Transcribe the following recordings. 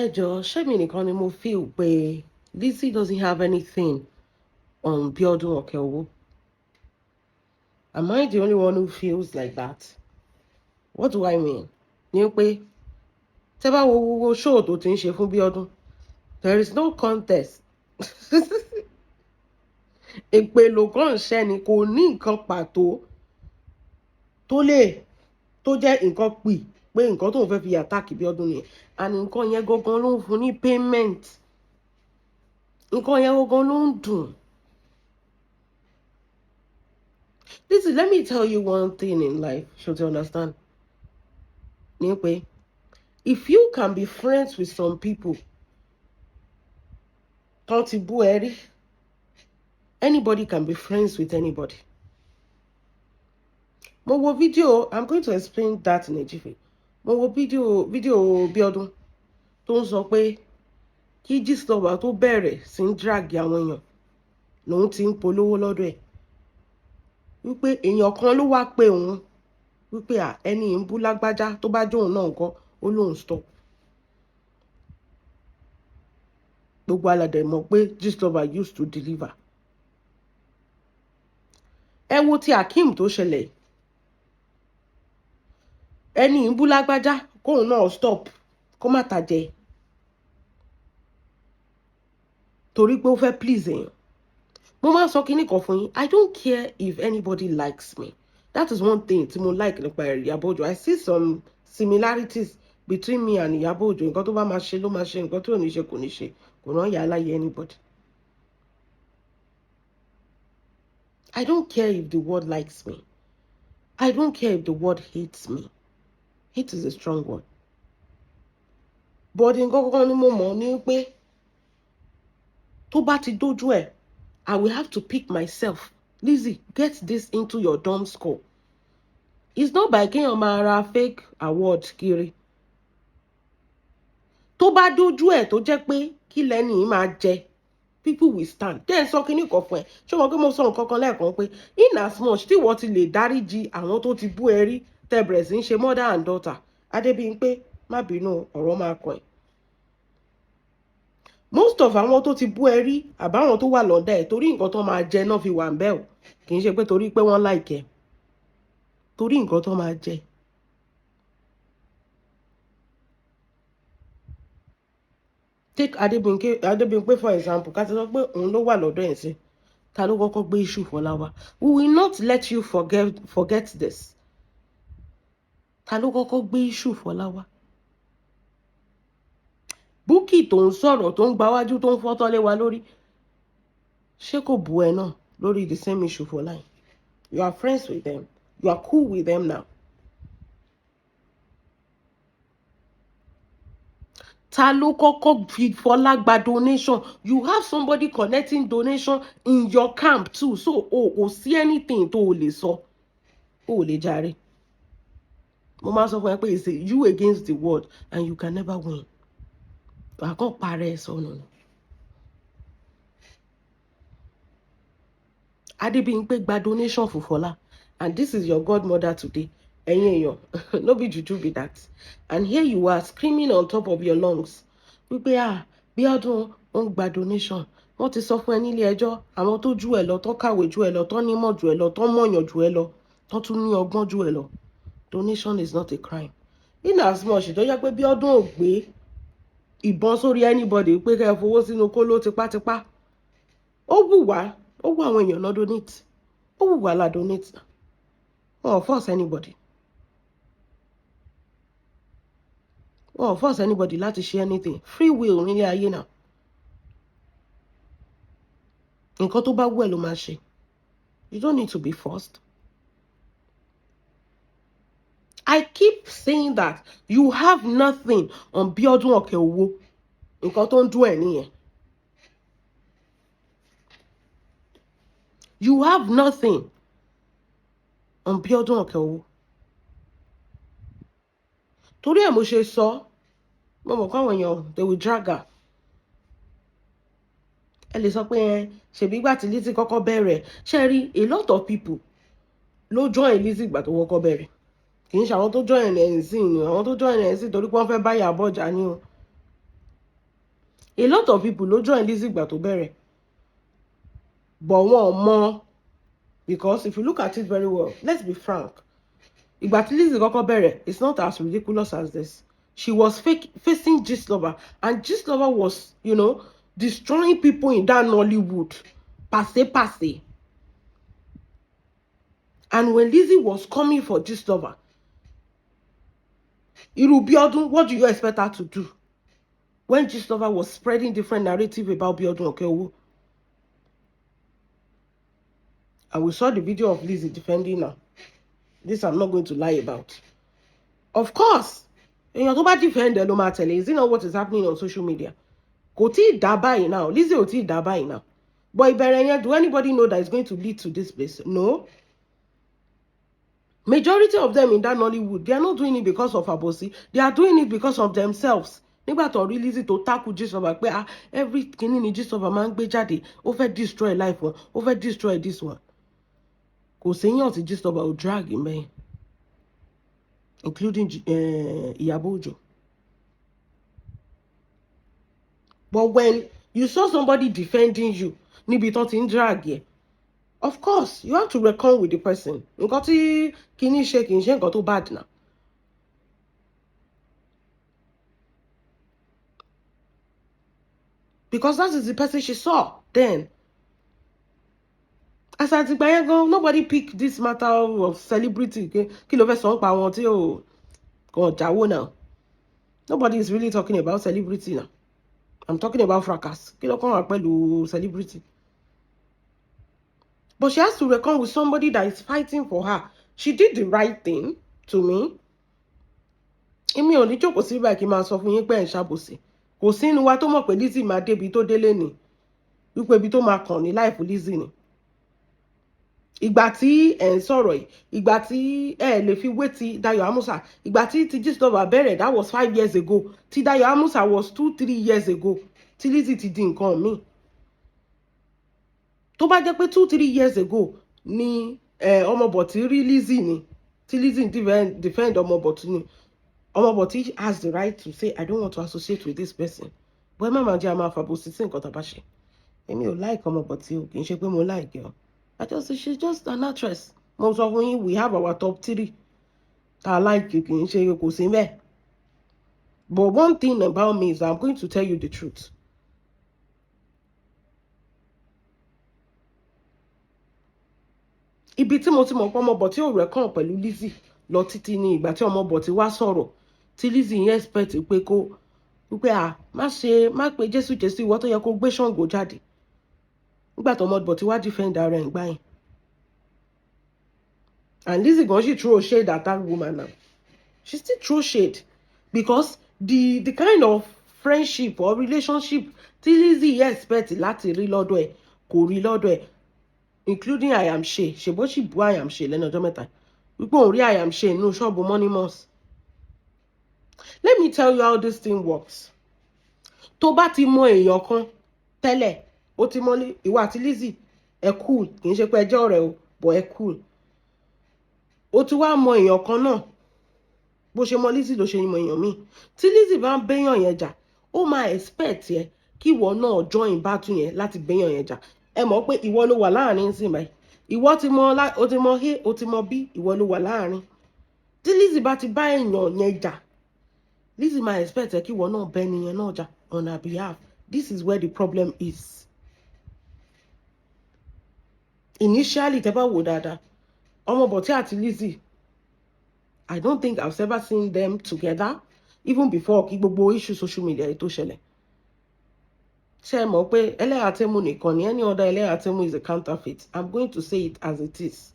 Ẹ jọ̀ọ́, ṣé mi nìkan ni mo feel pé Lizzy doesn't have anything on Biodun Okeowo? Am I the only one who feels like that? What do I mean? Ní pé tẹ́ bá wo gbogbo show tó ti ń ṣe fún Biodun, there is no contest. Èpè ló kàn ń ṣẹ́ ni, kò ní nǹkan pàtó tó lè tó jẹ́ nǹkan pì pé nǹkan tóun fẹ́ fi attack Biodun nìyẹn, and nǹkan yẹn gangan ló ń fún ní payment, nǹkan yẹn gangan ló ń dùn. Listen, let me tell you one thing in life, should you understand? Ní pé if you can be friends with some people tán ti bú ẹ rí, anybody can be friends with anybody. Mo wo fídíò, I'm going to explain that in a jiffy. Mo wo fídíò Bíọ́dún tó ń sọ pé kí Gistlover tó bẹ̀rẹ̀ sí ń drag àwọn èèyàn lòun ti ń polówó lọ́dọ̀ ẹ̀, wípé èèyàn kan ló wá pé òun wípé à ẹni ń bú lágbájá, tó bá jóun náà nǹkan ó lóun stop. Gbogbo aládẹ mọ̀ pé Gistlover used to deliver. Ẹ wo ti Akeem tó ṣẹlẹ̀, ẹni ń bú lágbájá kóun náà stop kó má tàjẹ́ torí pé ó fẹ́ please èèyàn. Mo máa ń sọ kinní kan fún yín, I don't care if anybody likes me. That is one thing tí mo like nípa Ìyábọ̀ Òjó. I see some similarities between me and Ìyábọ̀ Òjó. Nǹkan tó bá máa ṣe ló máa ṣe, nǹkan tí ò ní ṣe kò ní ṣe, kò rán ìyá aláyé anybody. I don't care if the world likes me. I don't care if the world hates me. Hate is a strong word. But nǹkan kankan ni mo mọ̀ ní pé tó bá ti dójú ẹ̀, I will have to pick myself. Lizzy, get this into your dumb skull. It's not by kéèyàn máa ra fake award kiri. Tó bá dójú ẹ̀ tó jẹ́ pé kí lẹ́ni yìí máa jẹ, people will stand. Then sọ kíní kan fún ẹ. Ṣé wọn pé mo sọ nǹkan kan lẹ́ẹ̀kan pé in as much tí wọ́n ti lè dáríjì àwọn tó ti bú ẹ rí, tẹ́ bẹ̀rẹ̀ sí ń ṣe mother and daughter, Adébímpé, má bínú, ọ̀rọ̀ máa kàn ẹ́. Most of àwọn tó ti bú ẹ rí àbáwọn tó wà lọ́dà ẹ̀, torí nǹkan tó máa jẹ náà fi wà ń bẹ̀ o. Kì í ṣe pé torí pé wọ́n like ẹ, torí nǹkan tó máa jẹ. Take Adébímpé for example, ká ti sọ pé òun ló wà lọ́dọ̀ ẹ̀ sí. Ta ló kọ́kọ́ gbé issue Fọlá wá? We will not let you forget this. Ta ló kọ́kọ́ gbé issue Fọlá wá? Búkì tó ń sọ̀rọ̀, tó ń gbáwájú, tó ń fọ́tọ́ lé wa lórí, ṣé kò bú ẹ náà lórí the same issue Fọlá yìí? You are friends with them. You are cool with them now. Ta ló kọ́kọ́ fi Fọlá gba donation? You have somebody collecting donation in your camp too, so o kò sí anything tó o lè sọ, o ò lè jàre. Mo máa sọ fún ẹ pé it's you against the world and you can never win. Wàá kàn parẹ́ ẹ sọnù ni. Adébímpé gba donation fún Fọlá, and this is your godmother today. Ẹ̀yin èèyàn, no be juju be that. And here you are screaming on top of your lungs wípé ah, Bíọ́dún ó ń gba donation. Wọ́n ti sọ fún ẹ nílé ẹjọ́, àwọn tó jù ẹ lọ, tó kàwé jù ẹ lọ, tó nímọ̀ jù ẹ lọ, tó mọ̀yàn jù ẹ lọ, tó tún ní ọgbọ́n jù ẹ lọ. Donation is not a crime. In as much tó yẹ pé Bíọ́dún ò gbé ìbọn sórí anybody pé kẹ́ ẹ fowó sínú kóló tipátipá, ó wù wá, ó wù àwọn èèyàn náà donate, ó wù wá la donate. Wọn ò force anybody, wọn ò force anybody láti ṣe anything. Free will nílé ayé náà, nǹkan tó bá wù ẹ́ ló máa ṣe. You don't need to be forced. I keep saying that you have nothing on Biodun Okeowo. Nǹkan tó ń dún ẹ̀ nìyẹn. You have nothing on Biodun Okeowo. Torí ẹ̀ mo ṣe sọ, mo mọ̀ káwọn èèyàn, they will drag her. Ẹ lè sọ pé ẹ ṣèbí ìgbà tí Lizzy kọ́kọ́ bẹ̀rẹ̀, ṣe rí a lot of people ló join Lizzy ìgbà tó kọ́kọ́ bẹ̀rẹ̀. Kì í ṣe àwọn tó join ẹ̀ ń sìn ni, àwọn tó join ẹ̀ ń sìn torí pé wọ́n fẹ́ bá Ìyábọ̀ jà ni o. A lot of people ló join Lizzy ìgbà tó bẹ̀rẹ̀, but wọn ò mọ̀, because if you look at it very well, let's be frank, ìgbà tí Lizzy kọ́kọ́ bẹ̀rẹ̀, it's not as ridiculous as this. She was fake facing Gistlover, and Gistlover was destroying people in that Nollywood passe passe. And when Lizzy was coming for Gistlover, irú Biodun, what do you expect her to do when Gistlover was spreading different narrative about Biodun Okeowo? And we saw the video of Lizzy defending her. This I'm not going to lie about. Of course, èèyàn tó bá defend ẹ ló máa tẹ̀lé. Is it not what is happening on social media? Kò tí ì dá báyìí now. Lizzy ò tí ì dá báyìí now. But ìbẹ̀rẹ̀ yẹn, do anybody know that it's going to lead to this place? No. Majority of them in that Nollywood, they are not doing it because of Abosi. They are doing it because of themselves. Nígbà tó rí Lizzy tó tackle Gistlover pé, ah, every kìíní ni Gistlover máa ń gbé jáde, ó fẹ́ destroy life wọn, ó fẹ́ destroy this one. Kò séyàn tí Gistlover ò drag mẹ́yìn, including Ìyábọ̀ Òjó. But when you saw somebody defending you níbi tó ti ń drag yẹ, of course you have to reckon with the person. Nǹkan tí kìíní ṣe kì í ṣe nǹkan tó bad now. Because that is the person she saw then. As at ìgbà yẹn gan, nobody pick this matter of celebrity. Kí ló fẹ́ sọ nípa àwọn tí ò kàn jáwó now? Nobody is really talking about celebrity now. I'm talking about fracas. Kí ló kàn wá pẹ̀lú celebrity? But she has to reckon with somebody that is fighting for her. She did the right thing to me. Èmi ò ní jókòó sí báyìí kí n máa sọ fún yín pé ẹ̀ ń ṣàbòsí. Kò sí inú wa tó mọ̀ pé Lizzy máa débi tó délé ni. Wípé ibi tó máa kàn ní life Lizzy ni. Ìgbà tí ẹ̀ ń sọ̀rọ̀ yìí, ìgbà tí ẹ lè fi wé ti Dayo Amusa, ìgbà tí ti Gistlover bẹ̀rẹ̀, that was 5 years ago. Ti Dayo Amusa was 2-3 years ago. Tí Lizzy ti di nǹkan míì. Tó bá jẹ́ pé 2-3 years ago ni Ọmọbọ̀tí rí Lizzy ni, tí Lizzy defend Ọmọbọ̀tí ni, Ọmọbọ̀tí has the right to say, "I don't want to associate with this person." But ẹ má máa jẹ́ a máa fàbòsí sí nǹkan tá a bá ṣe. Èmi ò like Ọmọbọ̀tí o, kì í ṣe pé mo like ẹ o. I just say she's just an actress. Mo sọ fún yín, we have our top three tá a like, kì í ṣe kò sí bẹ́ẹ̀. But one thing about me is I'm going to tell you the truth. Ibi tí mo ti mọ̀ pé Ọmọbọ̀tí ò rẹ́kàn pẹ̀lú Lizzy lọ títí ní ìgbà tí Ọmọbọ̀tí wá sọ̀rọ̀ tí Lizzy yẹn expect pé kó wípé à má ṣe má pe Jésù Jésù, ìwọ tó yẹ kó gbé Ṣàngó jáde, nígbà tó Ọmọbọ̀tí wá defend ara ẹ̀ ń gbá yẹn. And Lizzy gan, she throw shade at that woman now. She still throw shade because the kind of friendship or relationship tí Lizzy expect láti rí lọ́dọ̀ ẹ̀ kò rí lọ́dọ̀ ẹ̀, including I Am Shay. Ṣèbó sì bú I Am Shay lẹ́nu ọjọ́ mẹ́ta wípé òun rí I Am Shay nínú ṣọ́ọ̀bù Moneymus. Let me tell you how this thing works. Tó bá ti mọ èèyàn kan tẹ́lẹ̀, ó ti mọ ìwọ àti Lizzy, ẹ cool, kì í ṣe pé ẹ jẹ́ ọ̀rẹ́ o, but ẹ cool. Ó ti wá mọ èèyàn kan náà, bó ṣe mọ Lizzy ló ṣe mọ èèyàn míì. Tí Lizzy bá ń béèyàn yẹn jà, ó máa expect yẹ kí ìwọ náà join battle yẹn láti béèyàn yẹn jà. Ẹ mọ̀ pé ìwọ ló wà láàrin sí báyìí. Ìwọ ti mọ, o ti mọ A, o ti mọ B, ìwọ ló wà láàrin. Tí Lizzy bá ti bá èèyàn yẹn jà, Lizzy máa expect ẹ kí ìwọ náà bẹ́ nìyẹn náà jà on her behalf. This is where the problem is. Initially, tẹ́ bá wò dáadáa, Ọmọbọ̀tí àti Lizzy, I don't think I've ever seen them together, even before kí gbogbo issue social media yìí tó ṣẹlẹ̀. Ṣé ẹ mọ̀ pé Ẹlẹ́yà Tẹ́mù nìkan ni? Any other Ẹlẹ́yà Tẹ́mù is a counterfeit. I'm going to say it as it is.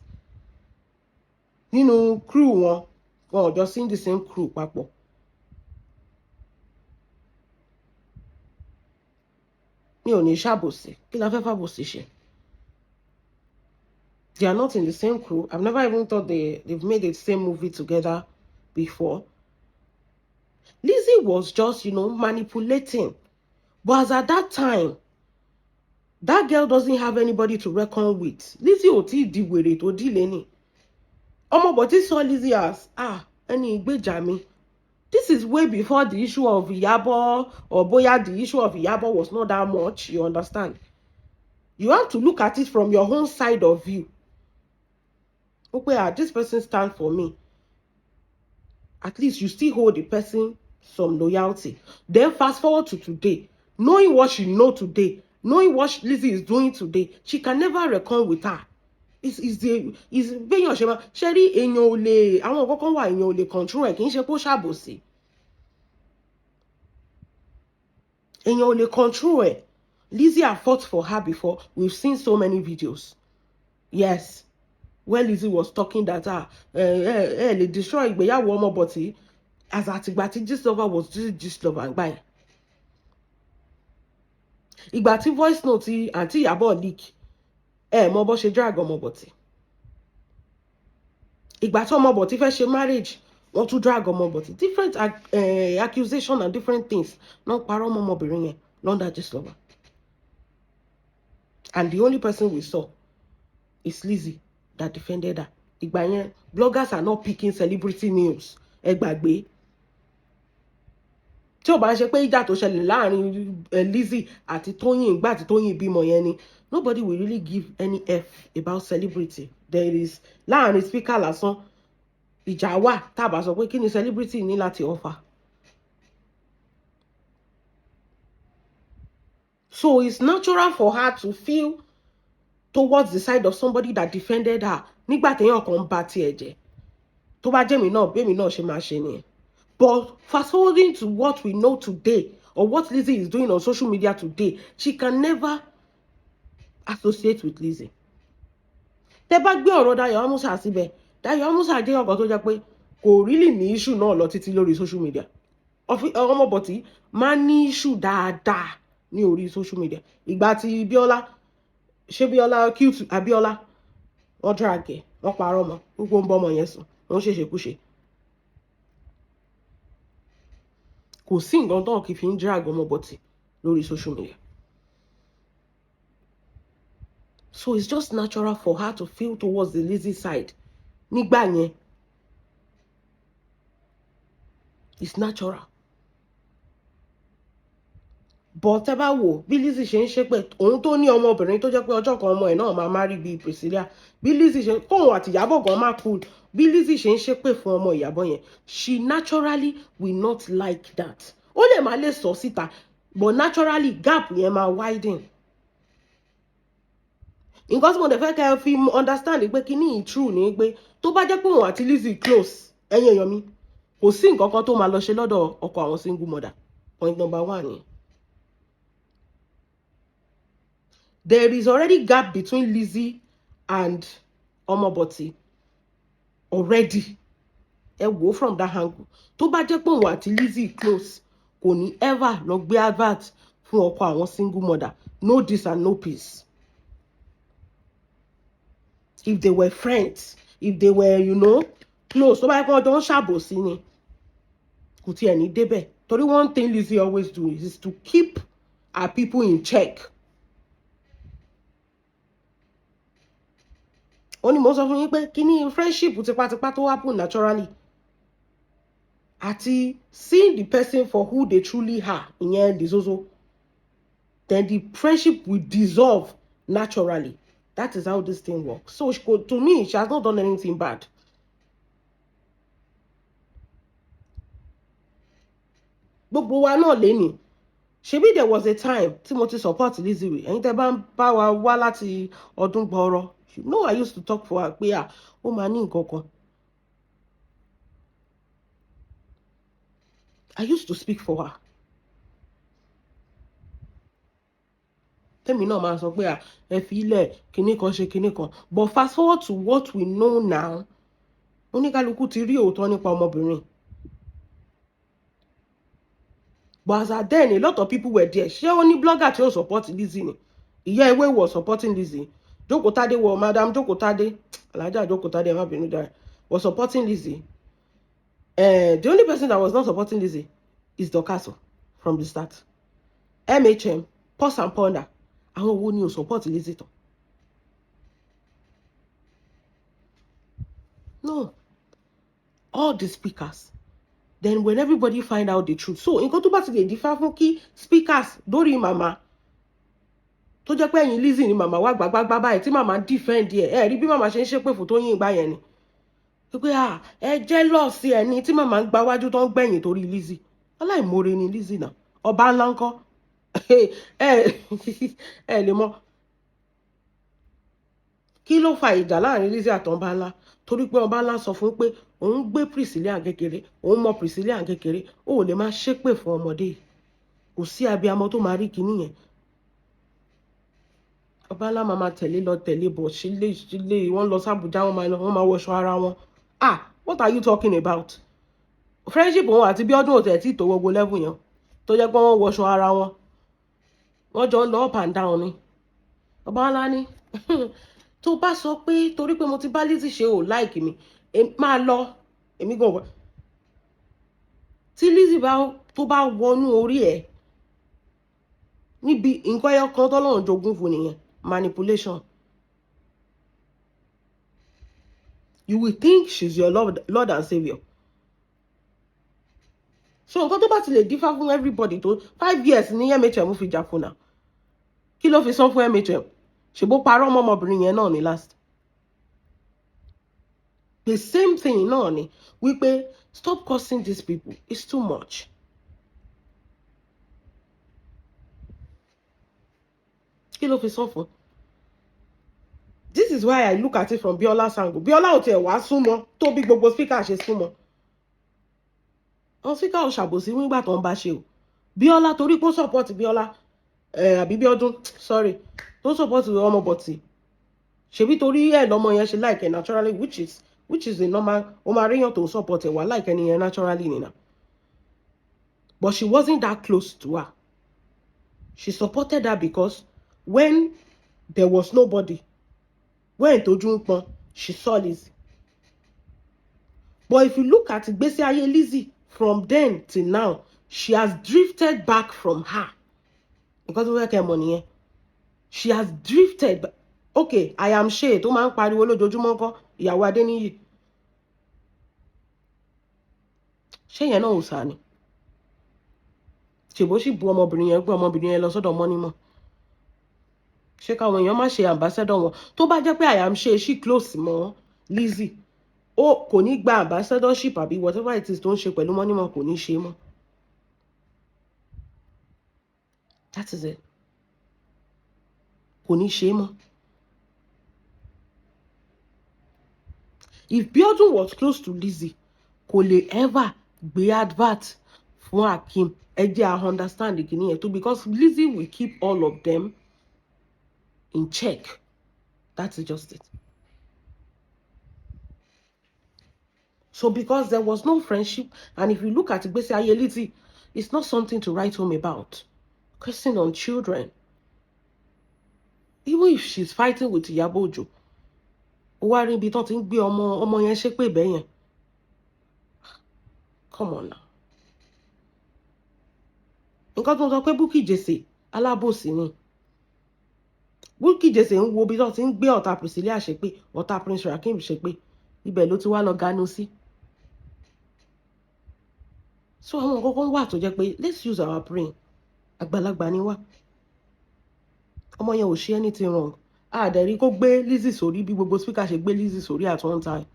Nínú crew wọn, wọn ò jọ sí the same crew papọ̀. Mi ò ní ṣàbòsí. Kí la fẹ́ fàbòsí ṣe? They are not in the same crew. I've never even thought they've made the same movie together before. Lizzy was just manipulating. But as at that time, that girl doesn't have anybody to reckon with. Lizzy ò tí di wèrè tó dì lẹ́nì. Ọmọbọ̀tí saw Lizzy as, ah, ẹni ìgbèjà mi. This is way before the issue of Iyabo, or bóyá the issue of Iyabo was not that much, you understand? You have to look at it from your own side of view. Okay, ah, this person stand for me. At least you still hold the person some loyalty. Then fast forward to today, knowing what she know today, knowing what Lizzy is doing today, she can never reckon with her. Is the is béèyàn ṣe máa ṣe rí, èèyàn ò lè, àwọn kọ́kọ́ wà, èèyàn ò lè control ẹ̀. Kì í ṣe kó ṣàbòsí, èèyàn ò lè control ẹ̀. Lizzy have fought for her before. We've seen so many videos, yes, where Lizzy was talking that, ah, ẹ ẹ lè destroy ìgbéyàwó Ọmọbọ̀tí, as àtìgbà tí Gistlover was Gistlover gbà yẹn. Ìgbà tí voice note ti àǹtí Ìyábọ̀ leak, ẹ mọ bó ṣe drag Ọmọbọ̀tí. Ìgbà tí Ọmọbọ̀tí fẹ́ ṣe marriage, wọ́n tún drag Ọmọbọ̀tí. Different accusation and different things náà parọ́ mọ́ ọmọbìnrin yẹn London Gistlover, and the only person we saw is Lizzy that defended her. Ìgbà yẹn, bloggers are not picking celebrity news. Ẹ gbàgbé, tí ò bá ń ṣe pé ìjà tó ṣẹlẹ̀ láàrin Lizzy àti Tóyìn, ìgbà tí Tóyìn bímọ yẹn ni, nobody will really give any f about celebrity. There is láàrin speaker lásán, ìjà wà. Tá a bá sọ pé kí ni celebrity ní láti offer. So it's natural for her to feel towards the side of somebody that defended her nígbà téèyàn kan ń ba tiẹ̀ jẹ́. Tó bá jẹ́ mi náà, bẹ́ẹ̀ mi náà ṣe máa ṣe nìyẹn. But fast forwarding to what we know today, or what Lizzy is doing on social media today, she can never associate with Lizzy. Tẹ́ bá gbé ọ̀rọ̀ Dayọ̀ Amusa síbẹ̀, Dayọ̀ Amusa jẹ́ ọ̀kan tó jẹ́ pé kò really ní issue náà lọ títí lórí social media. Ọmọbọ̀tí máa ń ní issue dáadáa ní orí social media. Ìgbà tí Bíọ́lá, ṣé Bíọ́lá cute Abíọ́lá, wọ́n drag ẹ̀, wọ́n parọ́ mọ́, gbogbo ń bọ́ ọmọ yẹn sùn, wọ́n ṣèṣekúṣe. Kò sí nǹkan tó kì í fi ń drag Ọmọbọ̀tí lórí social media. So it's just natural for her to feel towards the Lizzy side nígbà yẹn. It's natural. But tẹ́ bá wò bí Lizzy ṣe ń ṣépè, òun tó ní ọmọbìnrin tó jẹ́ pé ọjọ́ kan ọmọ ẹ̀ náà máa marry bíi Priscilla, bí Lizzy ṣe kóun àti Ìyábọ̀ gan má cool, bí Lizzy ṣe ń ṣépè fún ọmọ Ìyábọ̀ yẹn, she naturally will not like that. Ó lè má lè sọ síta, but naturally gap yẹn máa widen. Nǹkan tí mo dẹ̀ fẹ́ kẹ́ ẹ fi understand pé kíní yìí true ni pé tó bá jẹ́ pé òun àti Lizzy close, ẹ̀yin èèyàn mi, kò sí nǹkan kan tó máa lọ ṣe lọ́dọ̀ ọkọ àwọn single mother. Point number one ni. There is already gap between Lizzy and Omoboti already. Ẹ wò from that angle. Tó bá jẹ́ pé òun àti Lizzy close, kò ní ever lọ gbé advert fún ọkọ àwọn single mother. No this and no peace. If they were friends, if they were, close, tó bá yẹ kó ọjọ́ ń ṣàbòsí ni, kò tiẹ̀ ní débẹ̀. Torí one thing Lizzy always do is to keep her people in check. Ó ní mo sọ fún yín pé kíní friendship tipátipá tó happen naturally àti seeing the person for who they truly are, ìyẹn Lizozo, then the friendship will dissolve naturally. That is how this thing works. So she, to me, she has not done anything bad. Gbogbo wa náà léni, ṣebí there was a time tí mo ti support Lizzy rí. Ẹ̀yin tẹ́ bá ń bá wa wá láti ọdún gbọrọ, you know I used to talk for her pé à ó máa ní nǹkan kan. I used to speak for her. Tẹ́mi náà máa sọ pé à ẹ fi ilẹ̀ kinní kan ṣe kinní kan. But fast forward to what we know now, oníkálukú ti rí òótọ́ nípa ọmọbìnrin. But as at then, a lot of people were there. Ṣé ó ní blogger tí ó support Lizzy ni? Ìyá Ewé was supporting Lizzy. Jókòtádé wọ Madam Jókòtádé, Alhaja Jókòtádé, ẹ má bínú dára, was supporting Lizzy. The only person that was not supporting Lizzy is Dorcas from the start. MHM, Pause and Ponder, àwọn wo ni ò support Lizzy tán? No. All the speakers. Then when everybody find out the truth, so nǹkan tó bá ti lè dífá fún kí speakers lórí màmá tó jẹ́ pé ẹ̀yìn Lizzy ni màmá wá gbàgbàgbà báyìí tí màmá defend ẹ̀, ẹ̀ rí bí màmá ṣe ń ṣépè fún Tóyìn ìgbà yẹn ni pé à ẹ jealous ẹ ní tí màmá ń gba wájú tó ń gbẹ̀yìn torí Lizzy. Aláìmoore ni Lizzy náà. Ọba ńlá ńkọ́? Ẹ ẹ lè mọ kí ló fa ìjà láàrin Lizzy àtọ̀nba ńlá, torí pé ọba ńlá sọ fún pé òun gbé Priscilla kékeré, òun mọ Priscilla kékeré, ó lè máa ṣépè fún ọmọdé yìí. Kò sí abiyamọ tó máa rí kinní yẹn. Ọba ńlá máa máa tẹ̀lé lọ, tẹ̀lé bọ̀, sílé sílé. Wọ́n lọ sàbújá, wọ́n máa lọ, wọ́n máa wọṣọ ara wọn. Ah, what are you talking about? Friendship òun àti Bíọ́dún ò tẹ̀ tí tó gbogbo level yẹn tó jẹ́ pé wọ́n wọṣọ ara wọn, wọ́n jọ ń lọ up and down ni. Ọba ńlá ní tó bá sọ pé torí pé mo ti bá Lizzy ṣe ò like mi, máa lọ. Èmi gan wọ tí Lizzy bá tó bá wọnú orí ẹ̀ níbi nǹkan ẹyọ kan tọ́lọ́run jogún fún nìyẹn, manipulation. You will think she's your Lord and Saviour. So nǹkan tó bá ti lè dífá fún everybody tó 5 years ní MHM fi jà fún náà, kí ló fi san fún MHM? Ṣèbó parọ́ mọ́ ọmọbìnrin yẹn náà ní last, the same thing náà ni wípé stop cursing these people, it's too much. Kí ló fi san fún? This is why I look at it from Biola's angle. Biola ò tiẹ̀ wá súnmọ́ tó bí gbogbo speaker ṣe súnmọ́. Àwọn speaker ò ṣàbòsí nígbà tó ń bá ṣe o. Biola, torí pé ó support Biola, àbí Bíọ́dún, sorry, tó support ọmọ bọ̀tì, ṣebí torí ẹ̀ lọ́mọ yẹn ṣe like ẹ̀ naturally, which is a normal. Ó máa ríyàn tó support ẹ̀ wá like ẹni yẹn naturally nìyẹn. But she wasn't that close to her. She supported her because when there was nobody, when tójú ń pọn, she saw Lizzy. But if you look at ìgbésí ayé Lizzy from then till now, she has drifted back from her. Nǹkan tó fẹ́ kẹ́ mọ̀ nìyẹn. She has drifted. Okay, I am ṣe tó máa ń pariwo lójoojúmọ́ ńkọ́, ìyàwó Adéníyì, ṣé yẹn náà ò sá ni? Ṣèbó sì bu ọmọbìnrin yẹn, gbé ọmọbìnrin yẹn lọ sọ́dọ̀ mọ́nímọ̀. Ṣé káwọn èèyàn má ṣe ambassador wọn? Tó bá jẹ́ pé I am ṣe she close mọ́ Lizzy, ó kò ní gba ambassadorship àbí whatever it is tó ń ṣe pẹ̀lú mọ́nímọ̀, kò ní ṣe mọ́. That is it. Kò ní ṣe mọ́. If Biodun was close to Lizzy, kò lè ever gbé advert fún Akeem. Ẹ jẹ́ I understand kìíní yẹn tó, because Lizzy will keep all of them in check. That's just it. So because there was no friendship, and if you look at ìgbésí ayé Lizzy, it's not something to write home about. Cursing on children. Even if she's fighting with Iyabo Ojo, ó wá rí ibi tán ti ń gbé ọmọ ọmọ yẹn ṣépè bẹ́ẹ̀ yẹn. Come on now. Nǹkan tó ń sọ pé Bukky Jesse alábòsí ni. Bukky Jesse ń wo ibi tán ti ń gbé ọ̀tá Priscilla ṣépè, ọ̀tá Prince Rakeem ṣépè, ibẹ̀ ló ti wá lọ ganu sí. So àwọn nǹkan kan wà tó jẹ́ pé let's use our brain. Àgbàlagbà ni wá. Ọmọ yẹn ò ṣe anything wrong. Àdẹ̀rí kó gbé Lizzy sórí bí gbogbo speaker ṣe gbé Lizzy sórí at one time.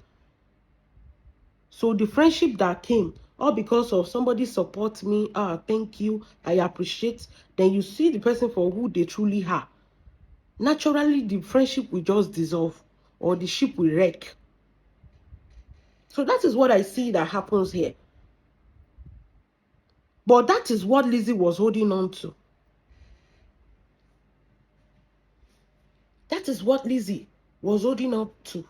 So the friendship that came all because of somebody support me, ah, thank you, I appreciate. Then you see the person for who they truly are. Naturally, the friendship will just dissolve or the ship will wreck. So that is what I see that happens here. But that is what Lizzy was holding on to. That is what Lizzy was holding up to.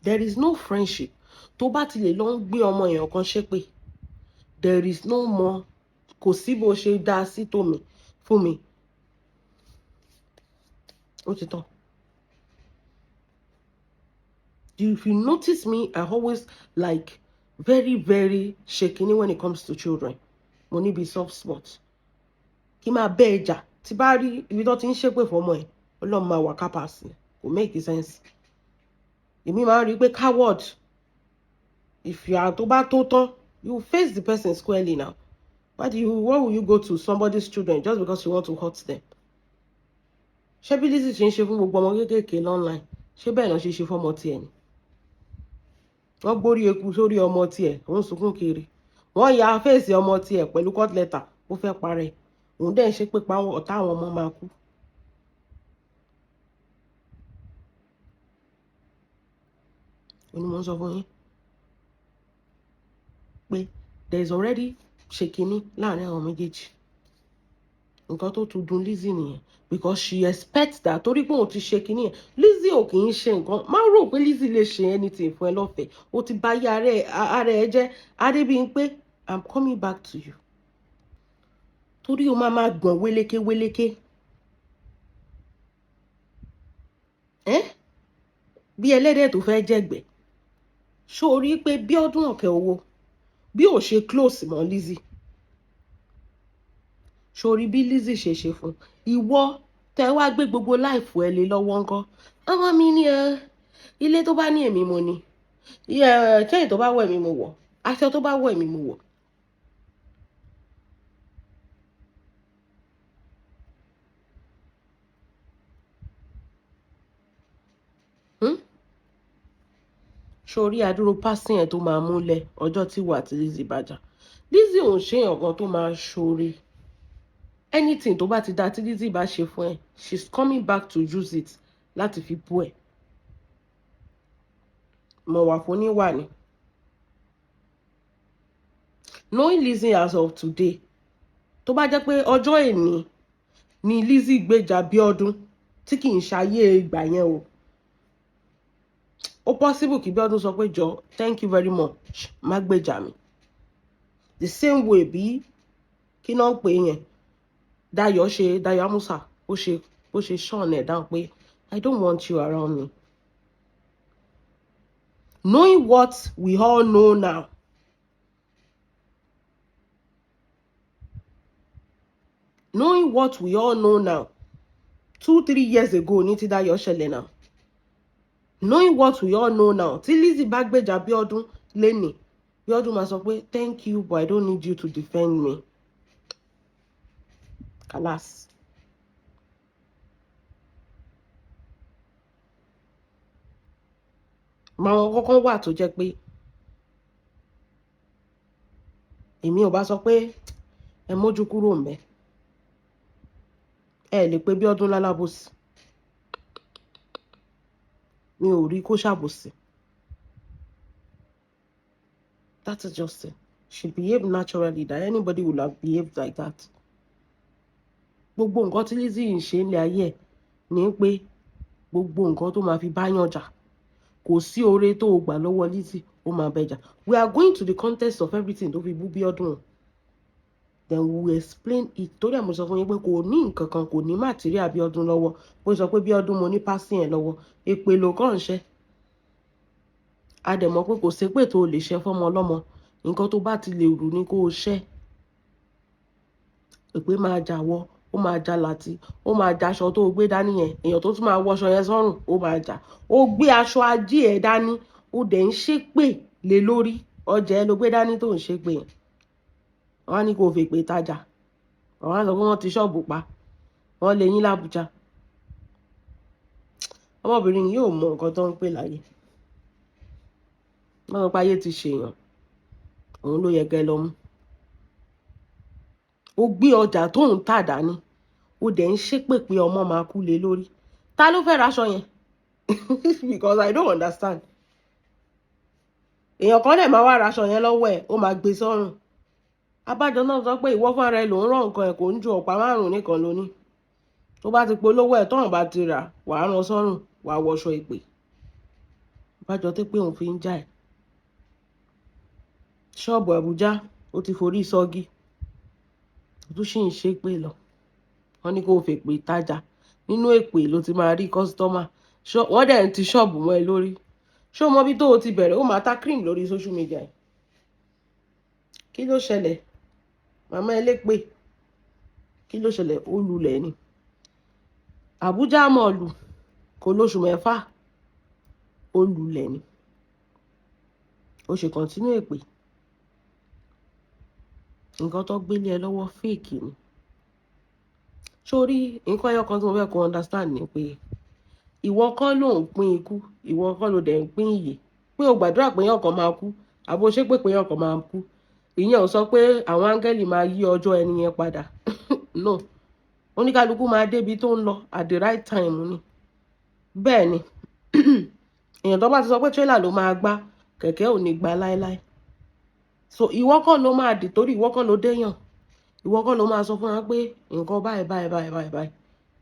There is no friendship. Tó bá ti lè lọ ń gbé ọmọ èèyàn kan ṣépè, there is no more. Kò sí bó ṣe dá sí tòmí fún mi. Ó ti tán. If you notice me, I always like very, very shaky when it comes to children. Mo ní bí soft spot. Kí máa bẹ́ ẹja tí bá rí ibi tó ti ń ṣépè fọmọ ẹ̀, Ọlọ́run máa wà kápásì. Kò make sense. Èmi máa ń rí i pé coward, if you are, tó bá tó tán, you face the person squarely now. Why will you go to somebody's children just because you want to hurt them? Ṣé bí Lizzy ṣe ń ṣe fún gbogbo ọmọ kéékèèké online, ṣé bẹ́ẹ̀ náà ṣe ṣe fọ́mọ tiẹ̀ ni? Wọ́n gbórí eku sórí ọmọ tiẹ̀, òun sunkún kiri. Wọ́n ya face ọmọ tiẹ̀ pẹ̀lú court letter, ó fẹ́ parẹ́. Òun dẹ̀ ń ṣe pé pa ọ̀tá àwọn ọmọ máa kú. Ó ní mo ń sọ fún yín pé there is already ṣe kínní láàrin àwọn méjèèjì. Nǹkan tó tún dùn Lizzy nìyẹn, because she expects that torí pé òun ti ṣe kínní yẹn. Lizzy ò kì í ṣe nǹkan. Má rò pé Lizzy lè ṣe anything fún ẹ lọ́fẹ̀ẹ́. Ó ti bá yé ara ẹ jẹ́. Adébíyìnpé, I'm coming back to you, torí o máa máa gbọ̀n wéléké wéléké ẹ́ bí ẹlẹ́dẹ̀ tó fẹ́ jẹ̀gbẹ́. Ṣó o rí pé Bíọ́dún Ọ̀kẹ́ Owó bí ò ṣe close mọ́ Lizzy, ṣó o rí bí Lizzy ṣe ṣe fún ìwọ tẹ wá gbé gbogbo life ẹ lé lọ́wọ́ ńkọ́? Ọmọ mi ní ẹ, ilé tó bá ní èmi mo ní, chain tó bá wọ̀ èmi mo wọ̀, aṣọ tó bá wọ̀ èmi mo wọ̀. Sórí adúró pásìn ẹ̀ tó máa múlẹ̀ ọjọ́ tí wà tí Lizzy bá jà, Lizzy ò ń ṣe èèyàn kan tó máa ṣoore. Anything tó bá ti da tí Lizzy bá ṣe fún ẹ, she's coming back to use it láti fi bú ẹ. Mọ̀ wà fún níwà ni. Knowing Lizzy as of today, tó bá jẹ́ pé ọjọ́ èní ni Lizzy gbèjà Bíọ́dún, tí kì í ṣayé ìgbà yẹn o, ó possible kí Bíọ́dún sọ pé, "Jọ, thank you very much, má gbèjà mi." The same way bí kí náà ń pè yẹn, Dayọ̀ ṣe, Dayọ̀ Amusa, ó ṣe shun ẹ̀ down pé, "I don't want you around me." Knowing what we all know now, knowing what we all know now, 2-3 years ago ní tí Dayọ̀ ṣẹlẹ̀ now, knowing what we all know now, tí Lizzy bá gbèjà Bíọ́dún lénìí, Bíọ́dún máa sọ pé, "Thank you, but I don't need you to defend me." Kalas. Àwọn kọ́kọ́ wà tó jẹ́ pé èmi ò bá sọ pé ẹ mójú kúrò ńbẹ̀. Ẹ lè pe Bíọ́dún lálábòsí, mi ò rí kó ṣàbòsí. That is just it. She behaved naturally that anybody would have behaved like that. Gbogbo nǹkan tí Lizzy ń ṣe nílé ayé ẹ̀ ní pé gbogbo nǹkan tó máa fi báyàn jà, kò sí oore tó o gbà lọ́wọ́ Lizzy, ó máa bẹjà. We are going to the context of everything tó fi bú Bíọ́dún, then we will explain it. Torí ẹ̀ mo sọ fún yín pé kò ní nǹkan kan, kò ní material Bíọ́dún lọ́wọ́. Bó sọ pé Bíọ́dún mo ní pásí ẹ̀ lọ́wọ́, èpè ló kàn ń ṣe. A dẹ̀ mọ̀ pé kò sépè tó o lè ṣe fọ́mọ ọlọ́mọ. Nǹkan tó bá ti lè rù ní kó o ṣẹ́. Èpè máa jà wọ́, ó máa jà láti, ó máa jà aṣọ tó o gbé dání yẹn. Èèyàn tó tún máa wọṣọ yẹn sọ́rùn, ó máa jà. Ó gbé aṣọ ajé ẹ̀ dání, ó dẹ̀ ń ṣépè lé lórí. Ọjà ẹ ló gbé dání tó ń ṣépè yẹn. Wọ́n á ní kó o fèpè tajà. Wọ́n á sọ pé wọ́n ti ṣọ́ọ̀bù pa, wọ́n lé yín l'Ábùjá. Ọmọbìnrin yìí ò mọ nǹkan tó ń pè láyé. Wọ́n sọ pé ayé ti ṣèyàn, òun ló yẹ kẹ́ lọ mú. Ó gbé ọjà tó ń tà dání, ó dẹ̀ ń ṣépè pé ọmọ máa kú lé lórí. Ta ló fẹ́ raṣọ yẹn? Because I don't understand. Èèyàn kan dẹ̀ máa wá raṣọ yẹn lọ́wọ́ ẹ̀, ó máa gbé sọ́rùn. Abájọ náà sọ pé ìwọ fúnra ẹ ló ń rán nǹkan ẹ̀, kò ń ju ọ̀pá márùn-ún nìkan lóní. Tó bá ti polówó ẹ̀ tọ́run bá ti rà, wàá rán sọ́rùn, wàá wọṣọ ìpè. Abájọ tó pé òun fi ń já ẹ̀. Ṣọ́ọ̀bù Àbújá ó ti forí sọ́gi, ó tún sì ń ṣépè lọ. Wọ́n ní kó o fèpè tajà, nínú èpè ló ti máa rí customer. Wọ́n dẹ̀ ń ti ṣọ́ọ̀bù mọ́ ẹ lórí. Ṣé o mọ bí tó o ti bẹ̀rẹ̀? Ó máa ta cream lórí social media yìí. Kí ló ṣẹlẹ̀, màmá elépè? Kí ló ṣẹlẹ̀? Ó lulẹ̀ ni. Àbújá mọ̀ọ́lù kò lóṣù 6. Ó lulẹ̀ ni. Ó ṣe continue èpè. Nǹkan tó gbélé ẹ lọ́wọ́, fake ni. Sórí nǹkan ẹyọ kan tí mo fẹ́ kó understand ni pé ìwọ kọ́ ló ń pín ikú, ìwọ kọ́ ló dẹ̀ ń pín ìyè. Pé o gbàdúrà pé èèyàn kan máa kú, àbó ṣé pé èèyàn kan máa kú, ìyẹn ò sọ pé àwọn áńgẹ́lì máa yí ọjọ́ ẹni yẹn padà. No, oníkálukú máa débi tó ń lọ at the right time ni. Bẹ́ẹ̀ ni, èèyàn tó bá ti sọ pé trailer ló máa gbá, kẹ̀kẹ́ ò ní gbá láéláé. So ìwọ kọ́ ló máa dì, torí ìwọ kọ́ ló déyàn. Ìwọ kọ́ ló máa sọ fún wa pé nǹkan báyìí báyìí báyìí báyìí báyìí,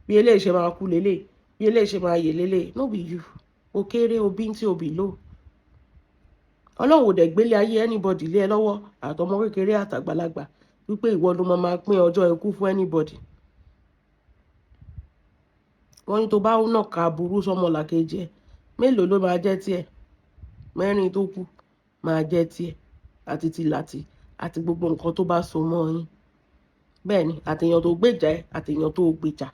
bí eléyìí ṣe máa kú lélẹ̀, bí eléyìí ṣe máa yè lélẹ̀. No be you. O kéré, o bí tí o bì lò. Ọlọ́run ò dẹ̀ gbélé ayé anybody lé ẹ lọ́wọ́, àtọmọ kékeré àtàgbàlagbà, wípé ìwọ ló máa pín ọjọ́ ikú fún anybody. Wọ́n ní tó bá nàka burú sọ́mọlàkejì ẹ̀, mélòó ló máa jẹ́ tiẹ̀? Mẹ́rin tó kù máa jẹ́ tiẹ̀, àti tìlàtì àti gbogbo nǹkan tó bá so mọ́ yín. Bẹ́ẹ̀ ni, àtèèyàn tó gbèjà ẹ, àtèèyàn tó gbèjà,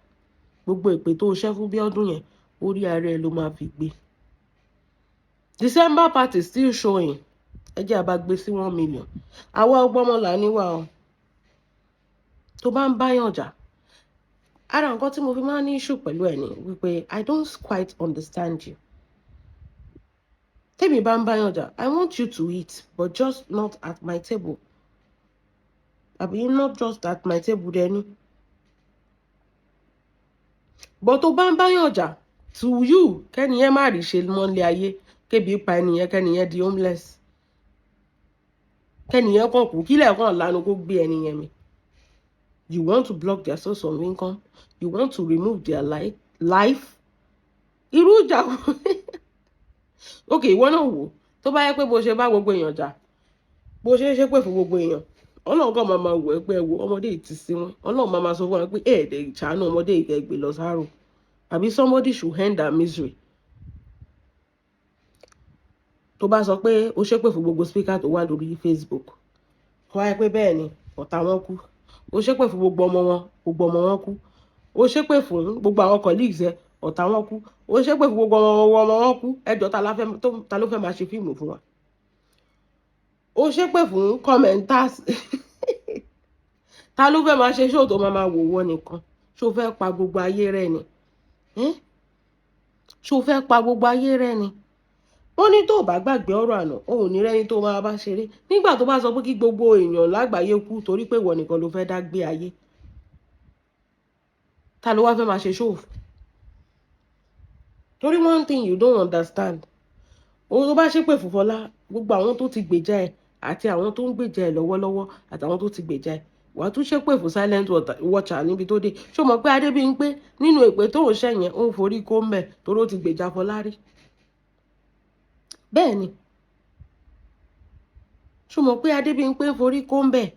gbogbo èpè tó ṣẹ́ fún Bíọ́dún yẹn, orí ara ẹ ló máa fi gbé. December party still showing. Ẹ jẹ́ àbá gbé sí 1 million. Àwa ọgbọ́mọlà níwà o. Tó bá ń báyàn jà, ara nǹkan tí mo fi máa ń ní issue pẹ̀lú ẹ̀ ni wípé I don't quite understand you. Tèmi bá ń báyàn jà, I want you to eat, but just not at my table, àbí not just at my table dẹni. But tó bá ń báyàn jà, to you, kẹ́niyẹn má rí ṣe mọ́lẹ̀ ayé, kébi pa ẹnìyẹn, kẹ́niyẹn di homeless, kẹ́niyẹn kàn kú, kílẹ̀ kàn lanu kó gbé ẹnìyẹn mi. You want to block their source of income, you want to remove their life. Irú ìjà, ok, ìwọ náà wò. Tó bá yẹ pé bó ṣe bá gbogbo èèyàn jà, bó ṣe ń ṣépè fún gbogbo èèyàn, Ọlọ́run kàn máa wò ẹ́ pé ẹ wo ọmọdé yìí ti sí wọn. Ọlọ́run máa sọ fún wọn pé ẹ̀ẹ́dẹ̀ ìṣàánú ọmọdé yìí, kẹ́ gbé lọ sáró, àbí somebody should end her misery. Tó bá sọ pé ó ṣépè fún gbogbo speaker tó wà lórí Facebook, kó wáyé pé bẹ́ẹ̀ ni, ọ̀tá wọn kú. Ó ṣépè fún gbogbo ọmọ wọn, gbogbo ọmọ wọn kú. Ó ṣépè fún gbogbo àwọn colleagues ẹ, ọ̀tá wọn kú. Ó ṣépè fún gbogbo ọmọ wọn kú. Ẹjọ́, ta ló fẹ́ máa ṣe fíìmù fún wa? Ó ṣépè fún commenters, ta ló fẹ́ máa ṣe show tó máa wò wọ́n nìkan? Ṣó fẹ́ pa gbogbo ayé rẹ ni? Ṣó fẹ́ pa gbogbo ayé rẹ ni? Wọ́n ní tó bá gbàgbé ọ̀rọ̀ àná, òun ní rẹ́ni tó máa bá ṣeré nígbà tó bá sọ pé kí gbogbo èèyàn lágbàáyé kú, torí pé ìwọ nìkan ló fẹ́ dá gbé ayé. Ta ló wá fẹ́ máa ṣe show? Torí one thing you don't understand, òun tó bá ṣépè fún Fọlá, gbogbo àwọn tó ti gbèjà ẹ àti àwọn tó ń gbèjà ẹ lọ́wọ́lọ́wọ́ àtàwọn tó ti gbèjà ẹ, wàá tún ṣépè fún silent watcher níbi tó dé. Ṣó mọ̀ pé Adébímpé nínú èpè tó ń ṣẹ̀yẹn, ó ń forí kó ń bẹ̀, torí ó ti gbèjà Fọlá rí? Bẹ́ẹ̀ ni. Ṣó mọ̀ pé Adébímpé ń forí kó ń bẹ̀?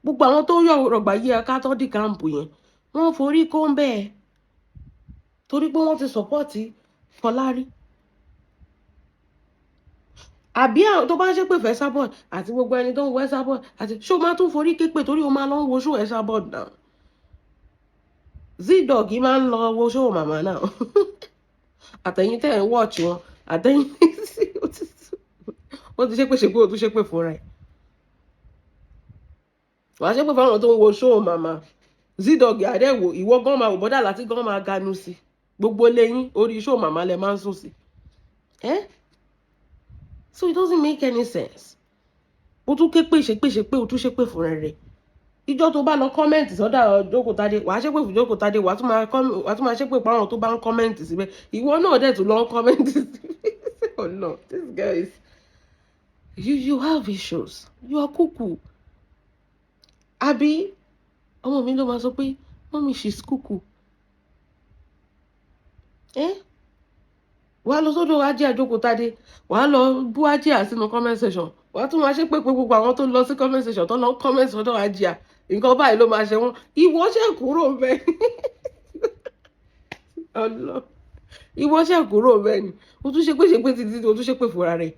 Gbogbo àwọn tó yọ rọ̀gbà yí ẹ ká tó dì camp yẹn, wọ́n forí kó ń bẹ̀, torí pé wọ́n ti support Fọlá rí. Àbí àwọn tó bá ń ṣépè fẹ́ Esabod àti gbogbo ẹni tó ń wọ Esabod àti ṣó máa tún forí képè, torí o máa lọ ń wo show Esabod náà. Zdog máa ń lọ wo show màmá náà, àtẹ̀yìn tẹ̀ ń watch wọn, àtẹ̀yìn ó ti ṣépè ṣépè, ó tún ṣépè fúnra ẹ̀. Wàá ṣépè fáwọn tó ń wo show màmá. Zdog àdẹ́wò, ìwọ gan máa wò bọ́dà láti gan máa ganu sí gbogbo lẹ́yìn orí show màmá lẹ máa ń sùn sí. Eh? So it doesn't make any sense. O tún ké pé ṣépè ṣépè, o tún ṣépè fúnra rẹ̀. Ìjọ tó bá lọ comment sọ́dà Jókòtádé, wàá ṣépè fún Jókòtádé, wàá tún máa ṣépè pa àwọn tó bá ń comment síbẹ̀. Ìwọ náà dẹ̀ tún lọ ń comment síbẹ̀. Oh no, this girl is, you have issues. You are cuckoo. Àbí ọmọ mi ló máa sọ pé, "Mommy, she's cuckoo." Eh, wàá lọ sọ́dọ̀ ajé àjókòtádé, wàá lọ bú ajé sínú comment section, wàá tún máa ṣépè pé gbogbo àwọn tó lọ sí comment section, tó lọ comment sọ́dọ̀ ajé, nǹkan báyìí ló máa ṣe wọ́n. Ìwọ ṣe kúrò bẹ́ẹ̀ ọlọ, ìwọ ṣe kúrò bẹ́ẹ̀ ni. O tún ṣe pé ṣe pé títí o tún ṣe pé fúnra rẹ̀,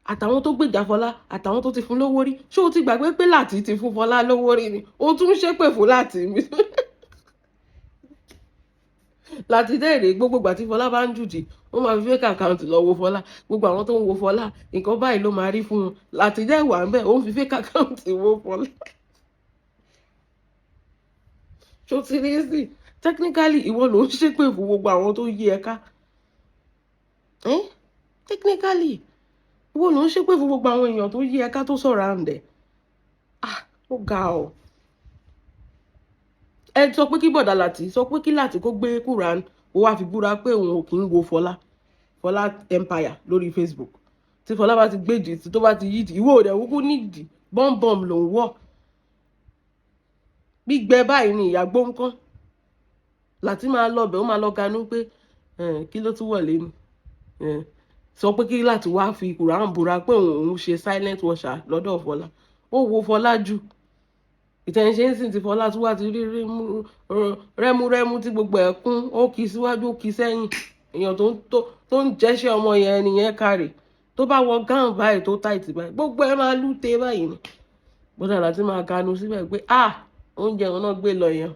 àtàwọn tó gbèjà Fọlá, àtàwọn tó ti fún lówó rí. Ṣé o ti gbàgbé pé láti ti fún Fọlá lówó rí ni? O tún ṣépè fún láti mi láti dẹ́rẹ̀. Gbogbo ìgbà tí Fọlá bá ń jùdì, Ó máa fi fake account lọ wo Fọlá. Gbogbo àwọn tó ń wo Fọlá, nǹkan báyìí ló máa rí fún wọn. Láti jẹ́ ìwà ń bẹ̀, ó ń fi fake account wo Fọlá. Ṣó ti rí sí? Technically, ìwọ ló ń ṣépè fún gbogbo àwọn tó yí ẹ ká. Eh? Technically, ìwọ ló ń ṣépè fún gbogbo àwọn èèyàn tó yí ẹ ká, tó surround ẹ. Ah, ó ga ọ. Ẹ sọ pé kí bọ̀dà Láti sọ pé kí Láti kó gbé Quran, ó wá fi búra pé òun ò kí ń wo Fọlá, Fọlá Empire lórí Facebook. Tí Fọlá bá ti gbèjì, tí tó bá ti yídì, ìwọ ò dẹ̀ wúkú nídìí, bọ́m̀bọ̀m ló ń wọ̀. Gbígbẹ báyìí ni ìyá gbóǹkan. Láti máa lọ bẹ̀, ó máa lọ ganú pé kí ló tún wọ̀ lẹ́nu. Sọ pé kí Láti wá fi Quran búra pé òun ṣe silent watcher lọ́dọ̀ Fọlá. Ó wo Fọlá jù. Ìtẹ̀yìnṣe ń sìn tí Fọlá tún wá ti rí rẹ́múrẹ́mú tí gbogbo ẹ̀ kún, ó kì í síwájú, ó kì í sẹ́yìn. Èèyàn tó ń jẹ́ṣẹ́ ọmọ yẹn nìyẹn kárì. Tó bá wọ gown báyìí tó tight báyìí, gbogbo ẹ̀ máa lúte báyìí ni. Bọ́dà Láti máa ganu síbẹ̀ pé, ah, oúnjẹ òun náà gbé lọ yẹn.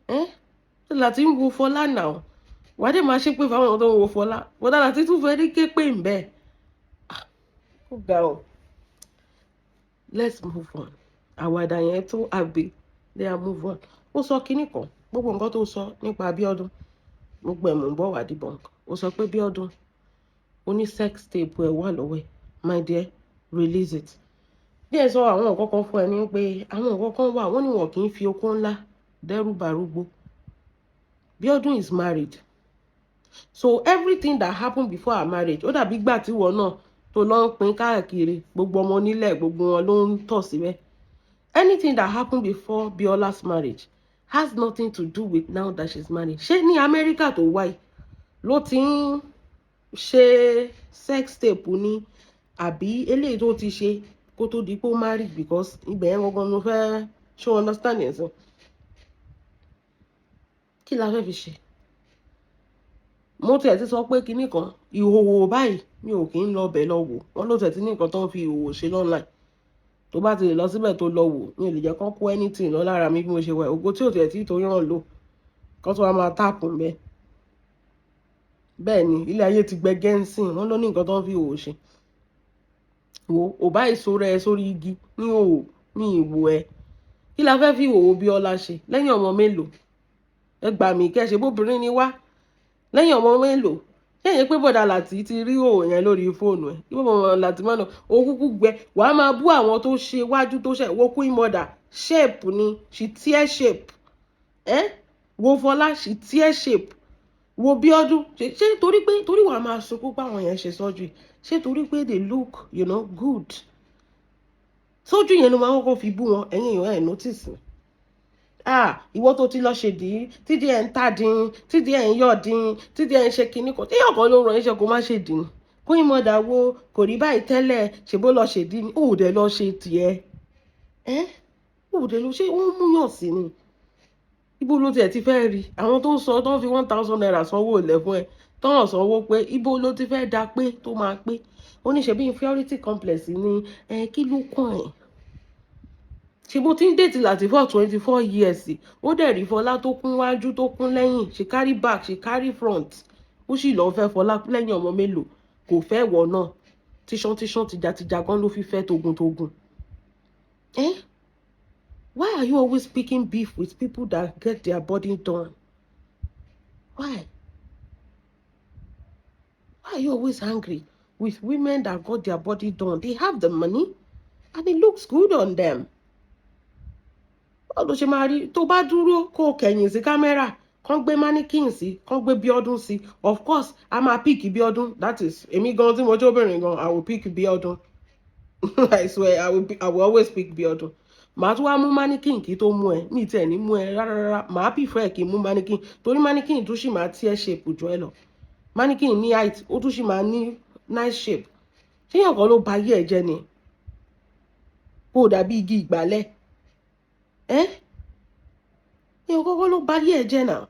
Ẹ́ Láti ń wo Fọlá náà, wàá dé máa ṣépè fáwọn tó ń wo Fọlá. Bọ́dà Láti tún fẹ́ rí képè ń bẹ́ẹ̀. Ó ga ọ. Let's move on. Àwàdà yẹn tó àbí, they are move on. Ó sọ kinní kan, gbogbo nǹkan tó sọ nípa Abíọ́dún, gbogbo ẹ̀ mò ń bọ̀ wá debunk. Ó sọ pé Bíọ́dún ó ní sex tape ẹ̀ wà lọ́wọ́ ẹ̀. My dear, release it. Díẹ̀ sọ àwọn nǹkan kan fún ẹ ní pé àwọn nǹkan kan wà, wọ́n ní wọn kì í fi okó ńlá dẹ́rù barúgbó. Bíọ́dún is married, so everything that happened before her marriage, ó dàbí ìgbà tí ìwọ náà tó lọ ń pín káàkiri, gbogbo ọmọ onílẹ̀, gbogbo wọn ló ń tọ̀ síbẹ̀. Anything that happened before Biola's marriage has nothing to do with now that she's married. Ṣé ní Amẹ́ríkà tó wáyé ló ti ń ṣe sex tape ni, àbí eléyìí tó ti ṣe kó tó di pé ó marry? Because ibẹ̀ yẹn gangan mo fẹ́ ṣó understand yẹn sọ. Kí la fẹ́ fi ṣe? Mo tiẹ̀ ti sọ pé kinní kan, ìhòòhò báyìí, mi ò kí ń lọ bẹ̀ lọ wò wọ́n. Ló tiẹ̀ ti ní nǹkan tó ń fi ìhòòhò ṣe online, tó bá ti lè lọ síbẹ̀ tó lọ wò, mi ò lè jẹ́ kán kó anything lọ lára mi bí mo ṣe wà. Ògo tí ò tiẹ̀ tí tó yàn lò kán tó wá máa tap ńbẹ. Bẹ́ẹ̀ ni ilé ayé ti gbẹgẹ́ ń sìn. Wọ́n ló ní nǹkan tó ń fi ìhòòhò ṣe. Wo ò bá ìṣó rẹ sórí igi ní òwò ní ìwò ẹ. Kí la fẹ́ fi ìhòòhò Bíọ́lá ṣe lẹ́yìn ọmọ mélòó? Ẹ gbà mí kẹ́ ṣe bóbìnrin ni wá. Lẹ́yìn ọmọ mélòó? Ṣé yẹn pé bọ̀dà Láti ti rí òwò yẹn lórí fóònù ẹ̀? Kí bọ̀dà Láti má lọ òun kúkú gbẹ, wàá máa bú àwọn tó ṣe wájú tó ṣe. Wo Queen Mother, shape ni, she tear shape ẹ. Wo Fọlá, she tear shape. Wo Bíọ́dún. Ṣé torí pé torí wàá máa sunkún pé àwọn yẹn ṣe surgery, ṣé torí pé they look good, sójú yẹn ló máa kọ́kọ́ fi bú wọn? Ẹ̀yin èèyàn, ẹ̀ notice? Ah, ìwọ tó ti lọ ṣèdí, tídìí ẹ̀ ń tà dín, tídìí ẹ̀ ń yọ̀ dín, tídìí ẹ̀ ń ṣe kinní kan, tíyàn kan ló ràn iṣẹ́ kó má ṣèdí ni. Queen Mother wo kò rí báyìí tẹ́lẹ̀, ṣe bó lọ ṣèdí ni? Ó dẹ̀ lọ ṣe tiẹ̀ ẹ́, ó dẹ̀ lọ ṣe. Wọ́n múyàn sí ni. Ibo ló tiẹ̀ ti fẹ́ rí àwọn tó ń sọ tó ń fi ₦1,000 sanwó ilẹ̀ fún ẹ, tọ́hàn sanwó pé ibo ló ti fẹ́ da pé tó máa pé? Ó ní ṣe bí inferiority complex ni ẹ. Kí ló kàn ẹ́? Ṣe bó ti ń date Láti for 24 years? Ó dẹ̀ rí Fọlá tó kún wájú, tó kún lẹ́yìn, she carry back, she carry front, ó sì lọ́ọ́ fẹ́ Fọlá lẹ́yìn ọmọ mélòó. Kò fẹ́ wọ̀ náà tíṣán tíṣán, tìjàtìjà gan ló fi fẹ́ togun-togun. Eh? Why are you always picking beef with people that get their body done? Why? Why are you always angry with women that got their body done? They have the money and it looks good on them. Báwo ló ṣe máa rí tó bá dúró kó kẹ̀yìn sí kámẹ́rà, kán gbé mannequin sí, kán gbé Bíọ́dún sí? Of course, a máa pick Bíọ́dún. That is èmi gan tí mo jẹ́ obìnrin gan, I will pick Bíọ́dún. I swear, I will always pick Bíọ́dún. Màá tún wá mú mannequin kí tó mú ẹ. Mi tiẹ̀ ní mú ẹ rárá rárá. Màá prefer kí n mú mannequin, torí mannequin tún sì máa tiẹ̀ shape jù ẹ lọ. Mannequin ní height, ó tún sì máa ní nice shape. Ṣé yàn kan ló ba ayé ẹ jẹ́ ni? Kó o dàbí igi ìgbálẹ̀ ẹ́. Èèyàn kọ́kọ́ ló ba ayé ẹ jẹ́ náà.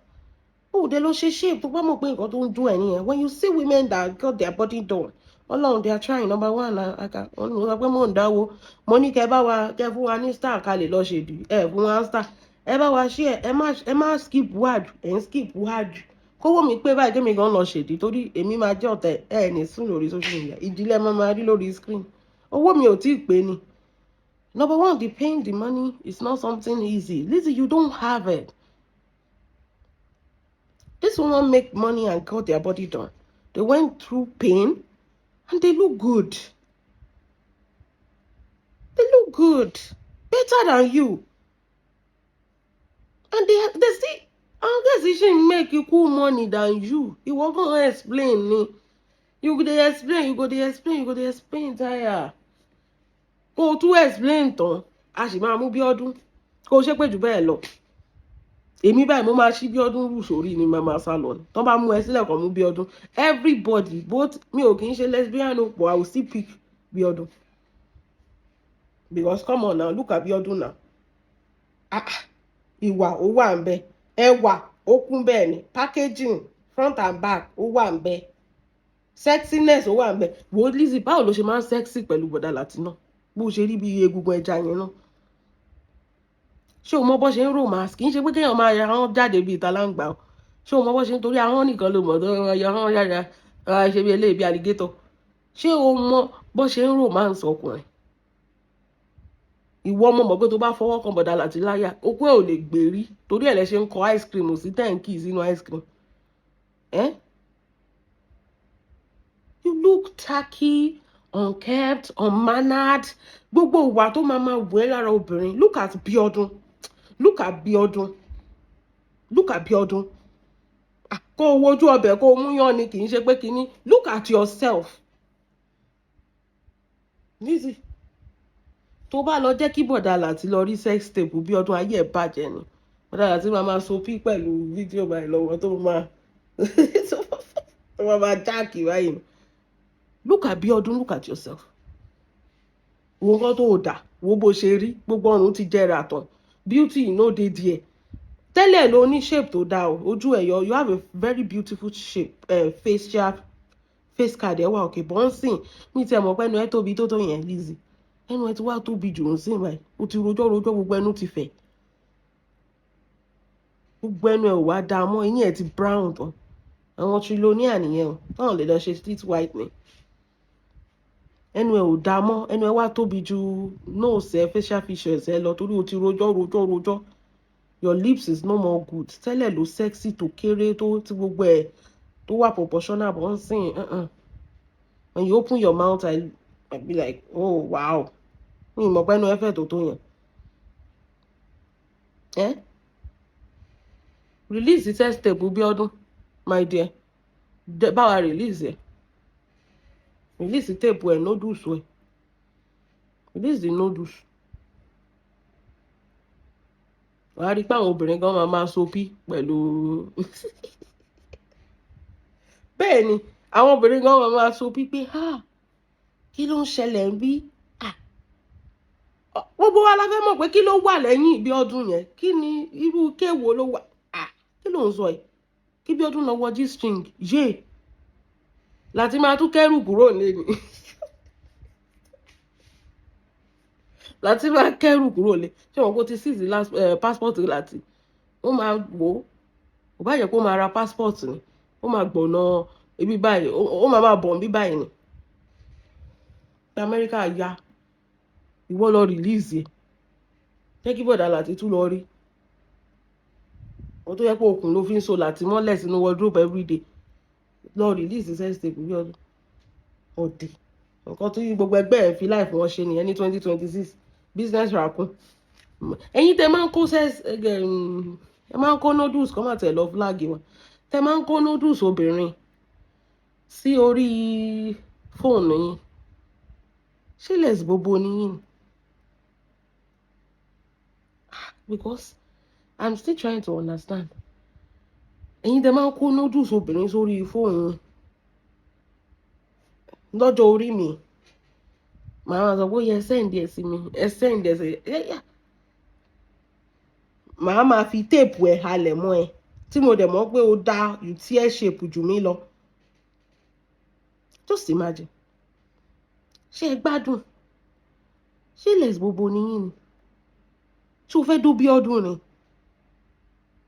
Ó dé ló ṣe shape tó bá mọ̀ pé nǹkan tó ń dún ẹ̀ nìyẹn. When you see women that got their body done, Ọlọ́run, they are trying. Number one, aka wọ́n ní mo sọ pé mò ń dáwó. Mo ní kẹ́ bá wa kẹ́ fún wa ní star ká lè lọ ṣèdí ẹ fún wa star. Ẹ bá wa share, ẹ má skip word, ẹ ń skip word. Kówó mi pé báyìí, kémi gan lọ ṣèdí, torí èmi máa jẹ́ ọ̀tẹ̀ ẹ̀ ní sùn lórí social media. Ìdílé máa máa rí lórí screen. Owó mi ò tí ì pé ni. Number one, the pain, the money is not something easy. Lizzy, you don't have it. This woman make money and got their body done. They went through pain and they look good. They look good, better than you. And they still, àwọn guys ṣì ń make equal money than you. Ìwọ kàn explain ni. You go dey explain, you go dey explain, you go dey explain tire. Kó o tún explain tán, a sì máa mú bí ọdún. Kó o ṣépè jù bẹ́ẹ̀ lọ. Èmi báyìí, mo máa ṣí bí ọdún rù sórí ni, màá máa sá lọ ni. Tán bá mú ẹ sílẹ̀ kan, mú bí ọdún. Everybody, both mi ò kì í ṣe lesbian o, but I will still pick Bíọ́dún. Because come on now, look at Bíọ́dún now. Ah, ìwà ó wà ń bẹ, ẹwà ó kún bẹ́ẹ̀ ni, packaging front and back ó wà ń bẹ, sexiness ó wà ń bẹ. Wo Lizzy, báwo ló ṣe máa ń sexy pẹ̀lú bọ̀dà láti náà, bó ṣe rí bí egungun ẹja yẹn náà? Ṣé o mọ bó ṣe ń romance? Kì í ṣe pé kéèyàn máa ya ahọ́n jáde bíi ìta láǹgbà o. Ṣé o mọ bó ṣe ń, torí ahọ́n nìkan ló mọ̀ tó ya ahọ́n yára ṣe bí eléyìí, bí alligator? Ṣé o mọ bó ṣe ń romance ọkùnrin? Ìwọ ọmọ mọ̀ pé tó bá fọwọ́ kan bọ̀dà láti láyà, okó ẹ̀ ò lè gbèrí, torí ẹ̀ lẹ ṣe ń kọ ice cream sí tẹ́ǹkì sínú ice cream. Eh? You look tacky, unkept, unmannered. Gbogbo ìwà tó máa máa wẹ̀ lára obìnrin. Look at Bíọ́dún, look at Bíọ́dún, look at Bíọ́dún. Kó o wojú ọbẹ̀, kó o mú yán ni, kì í ṣe pé kínní. Look at yourself, Lizzy. Tó bá lọ jẹ́ kí bọ̀dà láti lọ rí sex tape Bíọ́dún, ayé ẹ̀ bàjẹ́ ni. Bọ̀dà láti máa máa so pí pẹ̀lú fídíò báyìí lọ́wọ́, tó máa jack báyìí. Look at Bíọ́dún, look at yourself. Wo nǹkan tó dà, wo bó ṣe rí. Gbogbo ọrùn ti jẹrà tán. Beauty no dey there. Tẹ́lẹ̀ ló ní shape tó dáa o, ojú ẹ̀ yọ. You have a very beautiful shape, facial face card ẹ̀ wà òkè bọ́ǹsìn. Mi ti ẹ̀ mọ̀ pé ẹnu ẹ̀ tóbi tó tó yẹn, Lizzy. Ẹnu ẹ̀ ti wá tóbi jù ń sìn báyìí. O ti rojọ́ rojọ́, gbogbo ẹnu ti fẹ̀, gbogbo ẹnu ẹ̀ ò wá dáa mọ́. Eyín ẹ̀ ti brown tán. Àwọn trillionaire nìyẹn o, táwọn lè lọ ṣe teeth whitening. Ẹnu ẹ̀ ò dáa mọ́, ẹnu ẹ̀ wá tóbi ju nose ẹ, facial features ẹ lọ, torí o ti rojọ́ rojọ́ rojọ́. Your lips is no more good. Tẹ́lẹ̀ ló sexy, tó kéré, tó tí gbogbo ẹ̀ tó wà proportional, bọ́ ń sìn. When you open your mouth, I be like, "Oh wow." Mi ì mọ̀ pé ẹnu ẹ fẹ́ tó tó yẹn. Eh? Release the sex tape Bíọ́dún, my dear. Báwa release ẹ, release the tape ẹ, nudes ẹ, release the nudes. Wàá rí i pé àwọn obìnrin gan máa máa sopí pẹ̀lú. Bẹ́ẹ̀ ni, àwọn obìnrin gan máa máa sopí pé, "Ah, kí ló ń ṣẹlẹ̀ ń bí?" Ah, gbogbo wa la fẹ́ mọ̀ pé kí ló wà lẹ́yìn Bíọ́dún yẹn. Kí ni irú kéwo ló wà? Ah, kí ló ń sọ yìí? Kí Bíọ́dún lọ wọ G-string yé láti máa tún kẹ́rù kúrò nílé ni, láti máa kẹ́rù kúrò lé. Ṣé wọn kò ti seize last passport láti ó máa wò ó? Kò bá jẹ́ kó máa ra passport ni, ó máa gbọ̀nà ibi báyìí, ó máa máa bọ̀ níbí báyìí ni. Amẹ́ríkà ya ìwọ lọ release ẹ̀, jẹ́ kí bọ̀dà láti tún lọ rí wọ́n tó yẹ pé okùn ló fi ń so láti mọ́lẹ̀ sínú wardrobe everyday. Lọ release sex tape bí ọdún ọ̀dẹ̀. Nǹkan tí gbogbo ẹgbẹ́ ẹ̀ fi láì fún wọn ṣe nìyẹn ní 2026. Business raccoon. Ẹ̀yin tẹ máa ń kó sex, ẹ máa ń kó nudes kọ́ máa tẹ̀ lọ flag wọn. Tẹ máa ń kó nudes obìnrin sí orí fóònù yín, ṣé les bobo ni yín? Because I'm still trying to understand. Ẹ̀yin tẹ máa ń kó nudes obìnrin sórí fóònù yín, lọ́jọ́ orí mi, màá máa sọ pé ó yẹ send ẹ̀ sí mi, ẹ send ẹ̀ sí ẹ. Màá máa fi tape ẹ̀ halẹ̀ mọ́ ẹ, tí mo dẹ̀ mọ̀ pé o dá, you tear shape jù mí lọ. Just imagine. Ṣé ẹ gbádùn? Ṣé les bobo ni yín ni? Ṣé o fẹ́ dó bí ọdún ni?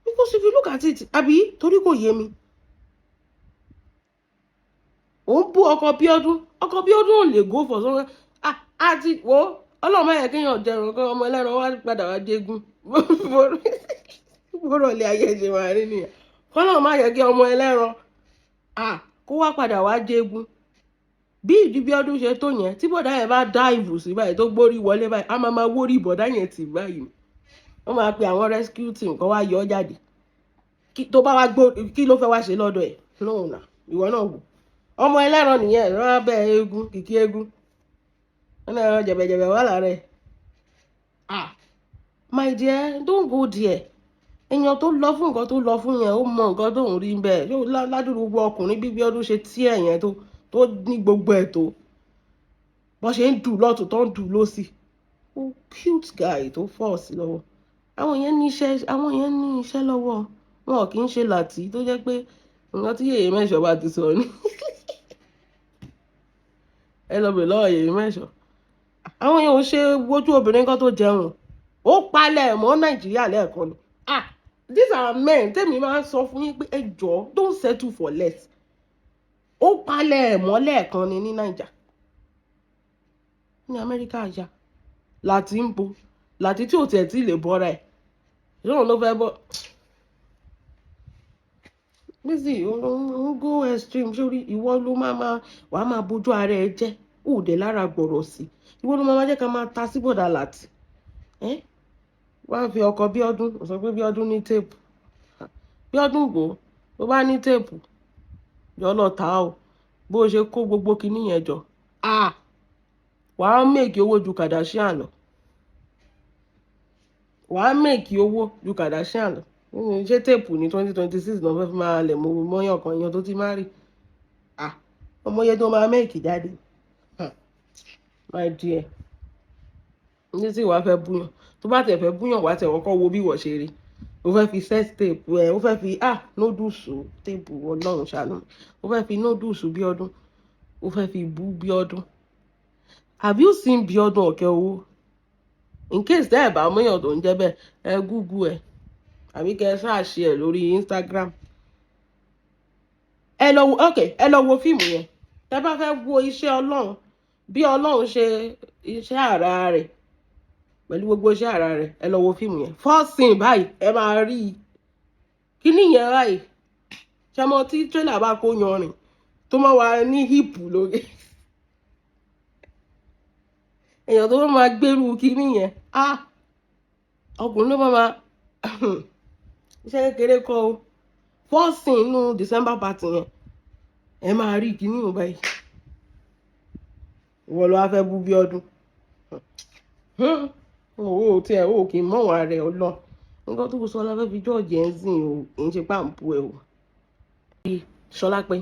Because if you look at it, àbí torí kò yé mi. Òun bú ọkọ Bíọ́dún. Ọkọ Bíọ́dún ò lè go for somewhere. Ah, àti wo Ọlọ́run máa yẹ kéèyàn jẹun kọ́ ọmọ ẹlẹ́ran wá padà wá jégún. Bóró ilé ayé ṣe máa rí nìyẹn. Kọ́lọ́run máa yẹ kí ọmọ ẹlẹ́ran, ah, kó wá padà wá jégún. Bí ìdí Bíọ́dún ṣe tó yẹn, tí bọ̀dá yẹn bá dive sí báyìí, tó gbórí wọlé báyìí, á máa máa wórí bọ̀dá yẹn tì báyìí. Wọ́n máa pe àwọn rescue team kó wá yọ ọ́ jáde. Tó bá wá gbó, kí ló fẹ́ wá ṣe lọ́dọ̀ ẹ̀? Lóhùn náà, ìwọ náà wò. Ọmọ ẹlẹ́ran nìyẹn, rán bẹ́ẹ̀ eégún, kìkì eégún. Wọ́n náà jẹ̀bẹ̀jẹ̀bẹ̀ wà lára ẹ̀. Ah, my dear, don't go there. Èèyàn tó lọ fún nǹkan tó lọ fún yẹn, ó mọ nǹkan tó ń rí bẹ́ẹ̀. Yóò ládùúgbò gbogbo ọkùnrin bí Bíọ́dún ṣe tí ẹ̀ yẹn tó ní gbogbo ẹ̀ tó. Bó ṣe ń dù lọ́tùn tó ń dù lósì. Ó cute guy tó fọ́ sí lọ́wọ́. Àwọn yẹn ní iṣẹ́, àwọn yẹn ní iṣẹ́ lọ́wọ́. Wọn kì í ṣe làtí tó jẹ́ pé nǹkan tí Yèyé Mẹ́ṣọ̀ bá ti sọ ni. Ẹ lọ bèrè lọ́wọ́ Yèyé Mẹ́ṣọ̀. Àwọn yẹn ò ṣe wojú obìnrin kan tó jẹun. Ó palẹ̀ mọ́ Nàìjíríà lẹ́ẹ̀kan ni. Ah, these are men tèmi máa ń sọ fún yín pé ẹ jọ̀ọ́, don't settle for less. Ó palẹ̀ mọ́ lẹ́ẹ̀kan ni ní Naija. Ní Amẹ́ríkà ya. Láti ń bo. Láti tí ò tiẹ̀ tí lè bọ́ra ẹ̀. Ṣé òun ló fẹ́ bọ́? Lizzy, ó go extreme sórí ìwọ ló máa máa wàá máa bójú ara ẹ jẹ́. Ó dẹ̀ lára gbọ̀rọ̀ sí. Ìwọ ló máa máa jẹ́ ká máa ta sí bọ̀dà Láti. Ẹ́ wá fi ọkọ Bíọ́dún, ó sọ pé Bíọ́dún ní tape. Bíọ́dún wò, tó bá ní tape, jọ lọ tà á o. Bó ṣe kó gbogbo kinní yẹn jọ. Ah, wàá make owó ju Kardashian lọ. Wàá make owó ju Kardashian lọ. Ṣé tape ní 2026 náà fẹ́ fi máa lẹ̀ mọ́ mọ́yàn kan èèyàn tó ti má rí? Ah, ọmọ yẹn tó máa make jáde. My dear, ní tí wàá fẹ́ búyàn, tó bá tẹ̀ fẹ́ búyàn, wàá tẹ̀ kọ́kọ́ wo bí wọ́n ṣe rí. Ó fẹ́ fi sex tape ẹ̀, ó fẹ́ fi, ah, noodles tape, Ọlọ́run ṣàánú. Ó fẹ́ fi noodles Bíọ́dún, ó fẹ́ fi bú Bíọ́dún. Have you seen Bíọ́dún Ọ̀kẹ́ Owó? In case tẹ́ ẹ̀ bá mọ̀yàn tó ń jẹ́ bẹ́ẹ̀, ẹ Google ẹ̀ àbí kẹ́ ẹ search ẹ̀ lórí Instagram. Ẹ lọ wo, ok, ẹ lọ wo fíìmù yẹn. Tẹ́ bá fẹ́ wo iṣẹ́ Ọlọ́run, bí Ọlọ́run ṣe iṣẹ́ àrà rẹ̀ pẹ̀lú gbogbo iṣẹ́ àrà rẹ̀, ẹ lọ wo fíìmù yẹn. First scene báyìí, ẹ máa rí i. Kíní yẹn báyìí, ṣé mo tí trailer bá kó yanrìn tó máa wà ní hip lórí èèyàn tó máa gbèrú kíní yẹn, ah, ọkùnrin ló máa iṣẹ́ kékeré kọ́ o. First scene inú December party yẹn, ẹ máa rí kíní yẹn báyìí. Ìwọ ló wá fẹ́ bú Bíọ́dún. Owó tí ẹ ò kì í mọ̀ wọ́n rẹ̀ ọlọ́. Nǹkan tó sọ la fẹ́ fi jọ́ọ̀jì ẹ̀ ń sìn o, kì í ṣe pàǹpù ẹ o. Ṣọlá pé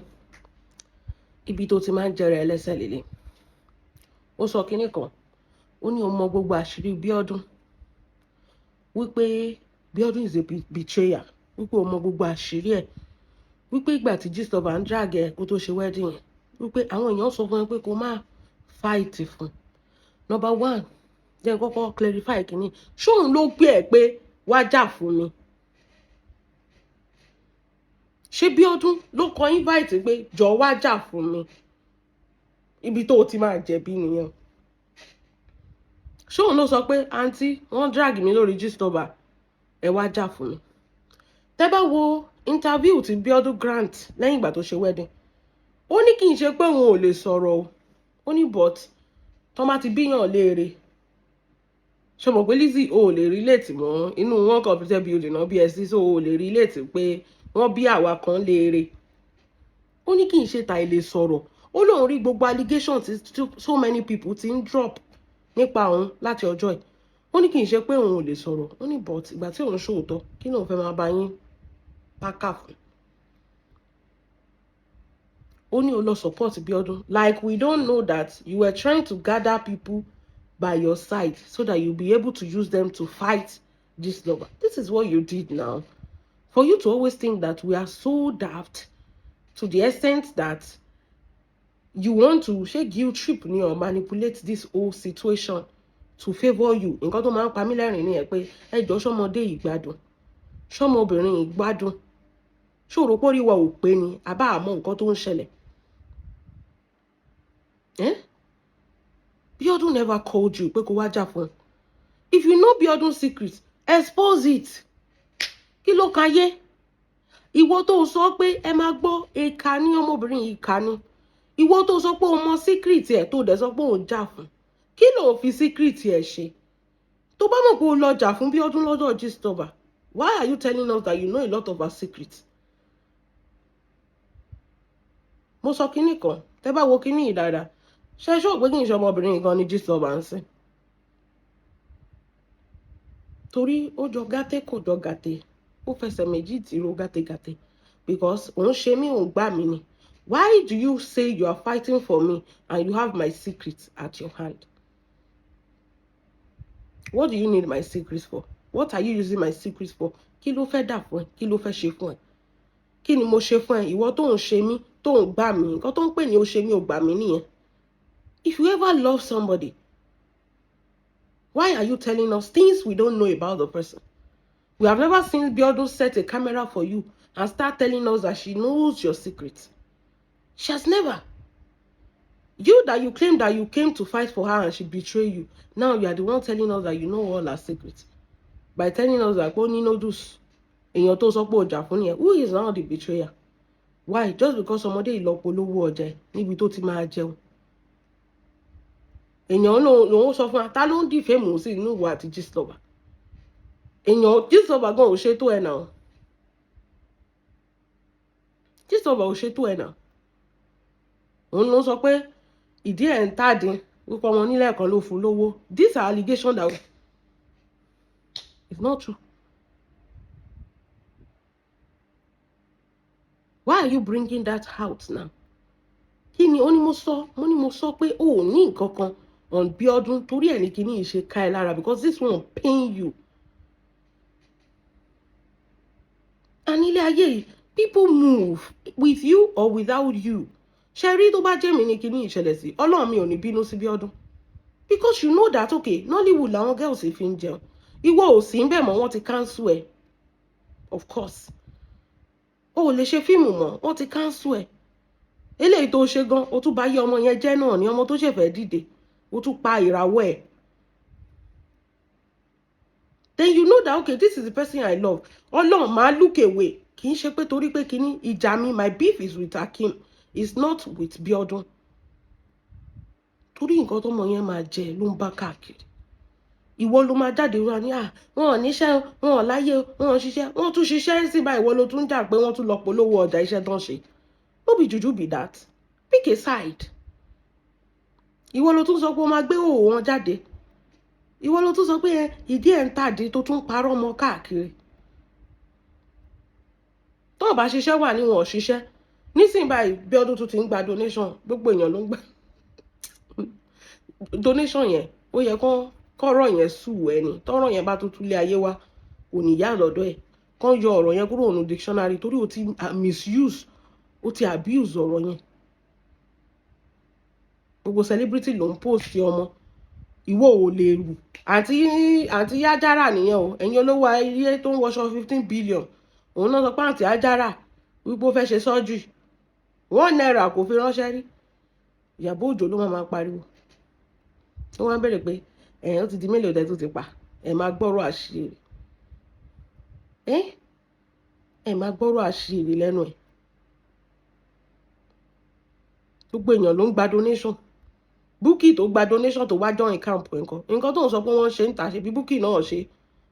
ibi tó ti máa ń jẹrẹ ẹlẹ́sẹ̀ lélẹ̀. Ó sọ kinní kan, ó ní ó mọ gbogbo àṣírí Bíọ́dún, wípé Bíọ́dún is a betrayer, wípé ó mọ gbogbo àṣírí ẹ̀, wípé ìgbà tí Gistlover ń drag ẹ kó tó ṣe wedding yẹn, wípé àwọn èèyàn sọ fún ẹ pé kó má fight fún. Number one, jẹ́ n kọ́kọ́ clarify kínní: ṣóun ló gbé ẹ pé wá jà fún mi? Ṣé Bíọ́dún ló kọ invite pé jọ wá jà fún mi? Ibi tó o ti máa jẹ̀bi nìyẹn. Ṣóun ló sọ pé àǹtí, wọ́n drag mi lórí Gistlover, ẹ wá jà fún mi? Tẹ́ bá wo interview tí Bíọ́dún grant lẹ́yìn ìgbà tó ṣe wedding, ó ní kì í ṣe pé òun ò lè sọ̀rọ̀ o. Ó ní but tó má ti bíyàn léere, ṣe mọ̀ pé Lizzy, o ò lè relate mọ́ inú wọn computer building náà bí ẹ sí, so o ò lè relate pé wọ́n bí àwa kan léere. Ó ní kì í ṣe ta ilé sọ̀rọ̀. Ó lóun rí gbogbo allegation tí so many people ti ń drop nípa òun láti ọjọ́ ẹ̀. Ó ní kì í ṣe pé òun ò lè sọ̀rọ̀. Ó ní but ìgbà tí òun ṣòótọ́, kí lóun fẹ́ máa bá yín pákà fún? Ó ní o lọ support Bíọ́dún like we don't know that you were trying to gather people by your side so that you'll be able to use them to fight this lover. This is what you did. Now, for you to always think that we are so daft to the extent that you want to ṣe guilt trip ni or manipulate this whole situation to favour you. Nǹkan tó máa ń pa mí lẹ́rìn-ín nìyẹn pé ẹ jọ, ṣọmọdé yìí gbádùn? Ṣọmọbìnrin yìí gbádùn? Ṣòro pórí wa ò pé ni àbá àmọ́ nǹkan tó ń ṣẹlẹ̀. Biodun never called you pé kó wá jà fún. If you know Biodun secret, expose it. Kí ló kan yé? Ìwọ tó sọ pé ẹ máa gbọ́, ìkà ní ọmọbìnrin yìí, ìkà ni. Ìwọ tó sọ pé o mọ secret ẹ̀, tó dẹ̀ sọ pé òun jà fún, kí ló ń fi secret ẹ̀ ṣe? Tó bá mọ̀ pé o lọ jà fún Bíọ́dún lọ́dọ̀ Gistlover, why are you telling us that you know a lot of our secrets? Mo sọ kinní kan, tẹ́ bá wo kinní yìí dáadáa, ṣe ṣó pé kí n ṣe ọmọbìnrin gan ni Gistlover ń sìn? Torí ó jọ gàtẹ́, kò jọ gàtẹ́, ó fẹsẹ̀ méjì tìró gàtẹ́gàtẹ́, because òun ṣe mí, òun gbà mí ni. Why do you say you are fighting for me and you have my secret at your hand? What do you need my secrets for? What are you using my secrets for? Kí ló fẹ́ dà fún ẹ? Kí ló fẹ́ ṣe fún ẹ? Kí ni mo ṣe fún ẹ? Ìwọ tó ń ṣe mí, tó ń gbà mí, nǹkan tó ń pè ní o ṣe mí, o gbà mí nìyẹn. If you ever love somebody, why are you telling us things we don't know about the person? We have never seen Biodun set a camera for you and start telling us that she knows your secrets. She has never. You that you claim that you came to fight for her and she betrayed you. Now you are the one telling us that you know all her secrets. By telling us that ó ní noodles, èèyàn tó sọ pé ó jà fún nìyẹn. Who is now the betrayer? Why? Just because ọmọdé ìlọ́po lówó ọjà ẹ̀ níbi tó ti máa jẹun. Èèyàn lòun sọ fún wa, ta ló ń defame sí inú ìwà àti Gistlover? Èèyàn Gistlover gan ò ṣe tó ẹ̀ náà. Gistlover ò ṣe tó ẹ̀ náà. Òun ló sọ pé ìdí ẹ̀ ń tàdín wípé ọmọ onílẹ̀ kan ló fún lówó. These are allegations that is not true. Why are you bringing that out now? Kí ni ó ní mo sọ? Mo ní mo sọ pé o ò ní nǹkan kan on Bíọ́dún, torí ẹ̀ ní kíní yìí ṣe ká ẹ lára, because this one pain you. And ilé ayé yìí, people move with you or without you. Ṣe rí, tó bá jẹ́ mi ní kíní ìṣẹ̀lẹ̀ sí, Ọlọ́run mi ò ní bínú sí Bíọ́dún, because you know that, okay, Nollywood làwọn girls fi ń jẹun. Ìwọ ò sí ń bẹ̀ mọ́, wọ́n ti cancel ẹ̀. Of course o ò lè ṣe fíìmù mọ́, wọ́n ti cancel ẹ̀. Eléyìí tó ṣe gan, o tún bá yé ọmọ yẹn jẹ́ náà ní, ọmọ tó ṣẹ̀fẹ̀ dìde, o tún pa ìràwọ̀ ẹ̀. Then you know that, okay, this is the person I love. Ọlọ́run máa look away. Kì í ṣe pé torí pé kíní ìjà mi, my beef is with Akeem, is not with Biodun. Torí nǹkan tọmọ yẹn máa jẹ ló ń bá káàkiri. Ìwọ ló máa jáde wá ní à, wọn ò níṣẹ́, wọn ò láyé, wọn ò ṣiṣẹ́, wọn tún ṣiṣẹ́ sí báyìí. Ìwọ ló tún jà pé wọ́n tún lọ polówó ọjà iṣẹ́ tán ṣe. No be juju be that. Pick a side. Ìwọ ló tún sọ pé ó máa gbé òwò wọn jáde. Ìwọ ló tún sọ pé ìdí ẹ̀ ń tàdí tó tún parọ́ mọ́ káàkiri. Tó o bá ṣiṣẹ́ wà ní wọn ò ṣiṣẹ́ nísìnyí báyìí. Bíọ́dún tún ti ń gba donation, gbogbo èèyàn ló ń gbà donation yẹn. Ó yẹ kán kọ́rọ̀ yẹn sù ẹni tọ́rọ̀ yẹn bá tún túlé ayé wá, kò ní yá lọ́dọ̀ ẹ̀, kán yọ ọ̀rọ̀ yẹn kúrò nínú dictionary, torí ó ti misuse, ó ti abuse ọ̀rọ̀ yẹn. Gbogbo celebrity ló ń post ọmọ, ìwọ ò lè rù. Àǹtí Yájára nìyẹn o. Ẹ̀yin olówó ayé tó ń wọṣọ 15 billion, òun náà sọ pé àǹtí Yájára wípé ó fẹ́ ṣe surgery, ₦1 kò fi ránṣẹ́ rí. Ìyábọ̀ Òjó ló máa pariwo. Ó wá ń bẹ̀rẹ̀ pé ẹ̀yìn ó ti di mélòó tẹ́ tó ti pa. Ẹ̀ máa gbọ́rọ̀ àṣírí, ẹ̀ máa gbọ́rọ̀ àṣírí lẹ́nu ẹ̀. Gbogbo èèyàn ló ń gba donation. Bukky tó gba donation tó wá join camp, nǹkan tó ń sọ pé wọ́n ṣe ń tà, ṣe bí Bukky náà ṣe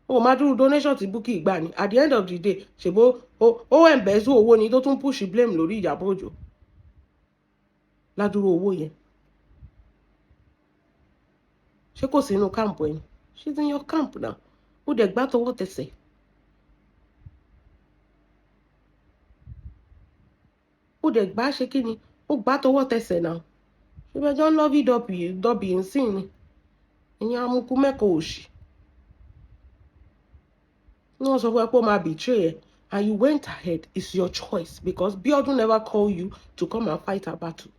ó máa dúró donation tí Bukky gbà ní. At the end of the day, ṣèbó ó embezzle owó ni, tó tún push blame lórí Ìyábọ̀ Òjó ládùúró owó yẹn. Ṣé kò sí inú camp ẹ̀ ni? She's in your camp now. Ó dẹ̀ gbá tọwọ́ tẹsẹ̀. Ó dẹ̀ gbá, ṣe kí ni, ó gbá tọwọ́ tẹsẹ̀ náà. Ṣé bẹ́ẹ̀ jọ ń lọ́ dọ́bì ń sìn ni? Ìyẹn amukú mẹ́kọ̀ọ́ òṣì ní wọ́n sọ fún ẹ pé ó máa betray ẹ, and you went ahead. It's your choice, because Biodun never call you to come and fight her battle.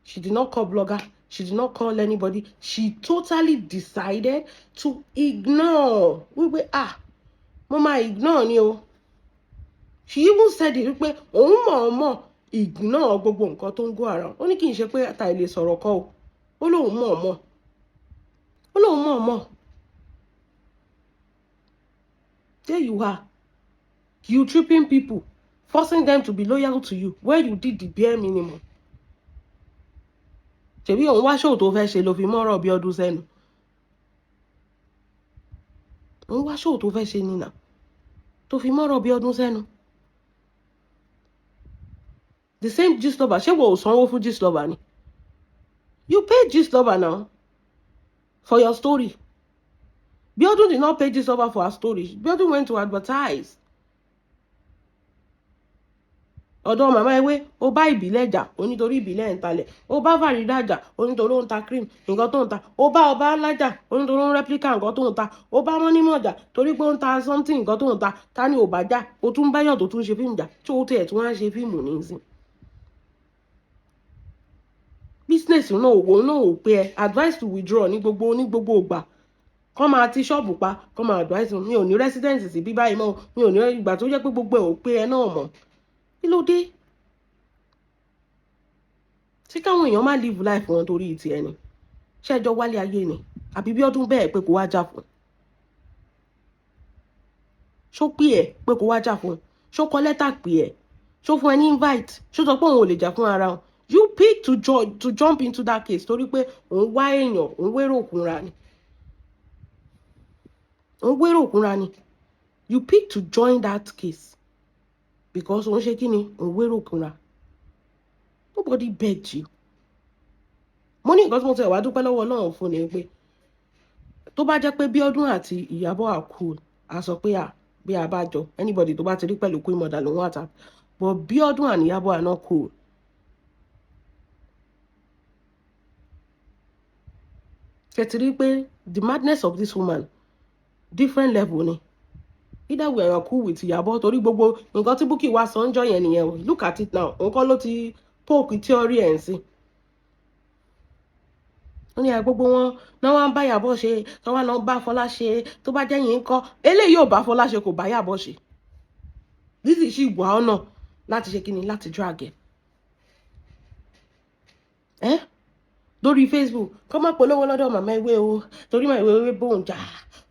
She did not call blogger. She did not call anybody. She totally decided to ignore wípé, ah, mo máa ignore ni o. She even said it wípé òun mọ̀ọ́mọ̀ ignore gbogbo nǹkan tó ń go around. Ó ní kì í ṣe pé ta ilé sọ̀rọ̀ kọ́ o, ó lóun mọ̀ọ́mọ̀. Ó lóun mọ̀ mọ̀. There you are, you tripping people, forcing them to be loyal to you when you did the bare minimum. Ṣebí òun wá ṣòwò tó fẹ́ ṣe ló fi mọ́rọ̀ Bíọ́dún sẹ́nu. Òun wá ṣòwò tó fẹ́ ṣe nìyà tó fi mọ́rọ̀ Bíọ́dún sẹ́nu. The same Gistlover, ṣé wo ò sanwó fún Gistlover ni? You pay Gistlover now for your story. Bíọ́dún did not pay Gistlover for her story. Bíọ́dún went to advertise. Ọ̀dọ̀ màmá ewé, ó bá ìbílẹ̀ jà, onítorí ìbílẹ̀ ń talẹ̀. Ó bá Fàrídà jà, onítorí ó ń ta cream nǹkan tó ń ta. Ó bá ọba alájà, onítorí ó ń replica nǹkan tó ń ta. Ó bá mọ́nímọ̀ jà torí pé ó ń ta something nǹkan tó ń ta. Ta ni ò bá jà? Ó tún báyọ̀ tó tún ṣe fíìmù jà, tí ó tiẹ̀ tún wá ń ṣe fíìmù nísìn. Business náà, òwò náà ò pé ẹ advice to withdraw ní gbogbo ìgbà. Kọ́ máa ti ṣọ́ọ̀bù pa, kọ́ máa advice, mi ò ní residence sí bí báyìí mọ́, mi ò ní. Ìgbà tó jẹ́ pé gbogbo ẹ̀ ò pé ẹ náà mọ̀, kí ló dé tí káwọn èèyàn má live life wọn torí ti ẹni? Ṣẹjọ wálé ayé ni àbí bí ọdún bẹ́ẹ̀ pé kó wá jà fún? Ṣó pè ẹ́ pé kó wá jà fún? Ṣó kọ lẹ́tà pè ẹ́? Ṣó fún ẹ ní invite? Ṣó sọ pé òun ò lè jà fún ara wọn? You pick to jump into that case torí pé òun wá èèyàn, òun wérò òkúnra ni, òun wérò òkúnra ni. You pick to join that case because òun ṣe kí ni, òun wérò òkúnra. Nobody begged you. Mo ní nǹkan tí mo ti wá dúpẹ́ lọ́wọ́ Ọlọ́run fún ni pé tó bá jẹ́ pé Bíọ́dún àti Ìyábọ̀ are cool, a sọ pé à bí a bá jọ anybody tó bá ti rí pẹ̀lú Queen Mother lòun attack. But Bíọ́dún and Ìyábọ̀ are not cool. Ṣe ti rí pé the madness of this woman, different level ni. Either we are cool with Ìyábọ̀, torí gbogbo nǹkan tí Bukky wá sọ ń jọ yẹn nìyẹn o. Look at it now, òun kọ́ ló ti poke theory ẹ̀ ń sìn. Ó ní gbogbo wọn náà wọ́n bá Ìyábọ̀ ṣe, tó wá lọ bá Fọlá ṣe. Tó bá jẹ́ yìí ń kọ́ eléyìí, ò bá Fọlá ṣe, kò bá Ìyábọ̀ ṣe. Lizzy sì wà ọ̀nà láti ṣe kíni, láti drag ẹ̀ ẹ́ lórí Facebook. Kọ́ má polówó lọ́dọ̀ màmá ewé o, torí màmá ewé bóun jà.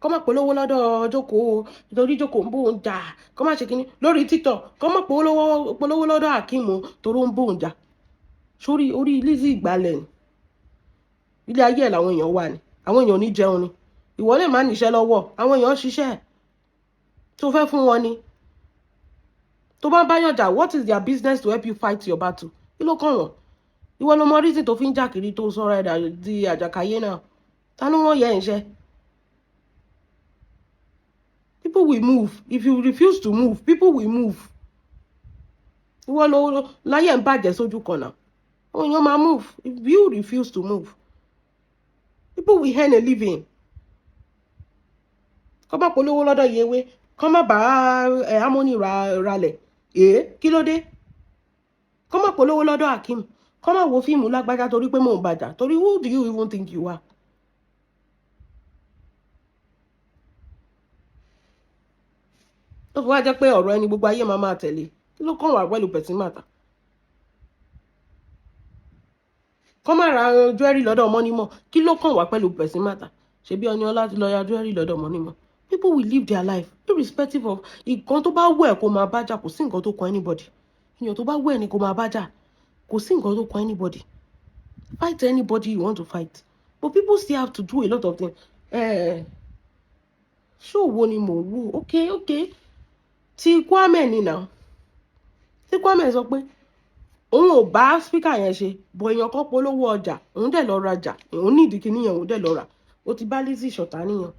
Kọ́ má polówó lọ́dọ̀ jókòó o, torí jókòó ń bóun jà. Kọ́ má ṣe kíní lórí TikTok. Kọ́ má polówó lọ́dọ̀ Akeem o, torí ó ń bóun jà. Sórí orí Lizzy ìgbàlẹ̀ ni ilé ayé ẹ̀ làwọn èèyàn wà ní. Àwọn èèyàn ò ní jẹun ni. Ìwọ lè má níṣẹ́ lọ́wọ́, àwọn èèyàn ṣiṣẹ́ tó fẹ́ fún wọn ni. Tó bá ń báyàn jà, what is their business to help you fight your battle? Kí ló kàn wọ́n? Ìwọ ló mọ reason tó fi ń jà kiri, tó sọ̀rọ̀ ẹ̀dà di àjàkáyé náà. Ta ló wọ́n yẹ ẹ̀ ń? People will move. If you refuse to move, people will move. Ìwọ ló láyé ń bàjẹ́ sójú kan náà. Àwọn èèyàn máa move. If you refuse to move, people will earn a living. Kọ́ má polówó lọ́dọ̀ Yewé, kọ́ má bá ẹ̀ Harmony ralẹ̀. Èé, kí ló dé? Kọ́ má polówó lọ́dọ̀ Akeem, kọ́ má wo fíìmù lágbájá torí pé mò ń bàjá. Torí who do you even think you are? Tó fi wá jẹ́ pé ọ̀rọ̀ ẹni gbogbo ayé máa máa tẹ̀lé, kí ló kàn wá pẹ̀lú pẹ̀sìn màtà? Kọ́ má ra jewelry lọ́dọ̀ mọ́nímọ̀, kí ló kàn wá pẹ̀lú pẹ̀sìn màtà? Ṣebí Ọníọlá ti lọ ya jewelry lọ́dọ̀ mọ́nímọ̀. People will live their life irrespective of nǹkan tó bá wù ẹ́ kó máa bá jà. Kò sí nǹkan tó kan anybody. Èèyàn tó bá wù ẹ́ ni kó máa bá jà. Kò sí nǹkan tó kan anybody. Fight anybody you want to fight, but people still have to do a lot of things. Ṣó wo ni mò ń wò? Okay, ti Kwame ni now. Tí Kwame sọ pé òun ò bá speaker yẹn ṣe bọ̀, èèyàn kan polówó ọjà, òun dẹ̀ lọ rajà, òun ní ìdí kìíní yẹn, òun dẹ̀ lọ rà. Ó ti bá Lizzy ṣọ̀tá níyàn,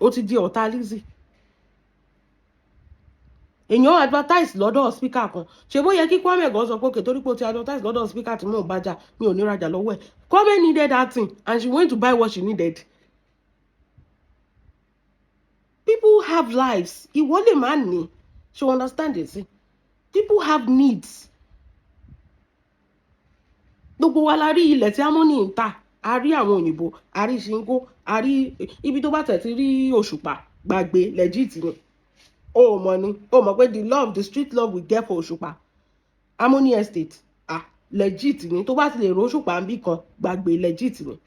ó ti di ọ̀tá Lizzy. Èèyàn advertise lọ́dọ̀ speaker kan, ṣe bó yẹ kí Kwame gan sọ pé okay, torí pé ó ti advertise lọ́dọ̀ speaker tí mò ń bá jà, mi ò ní rajà lọ́wọ́ ẹ̀. Kwame needed that thing and she went to buy what she needed. People have lives. Ìwọ lè má ní. Ṣe understand it? See, people have needs. Gbogbo wa la rí ilẹ̀ tí Harmony ń tà. A rí àwọn òyìnbó, a rí ṣinkó, a rí ibi tó bá tẹ̀ ti rí òṣùpá. Gbàgbé, legit ni. O mọ̀ ni, o mọ̀ pé the love, the street love we get for òṣùpá, Harmony Estate, ah, legit ni. Tó bá ti lè ro òṣùpá ń bí kan, gbàgbé, legit ni.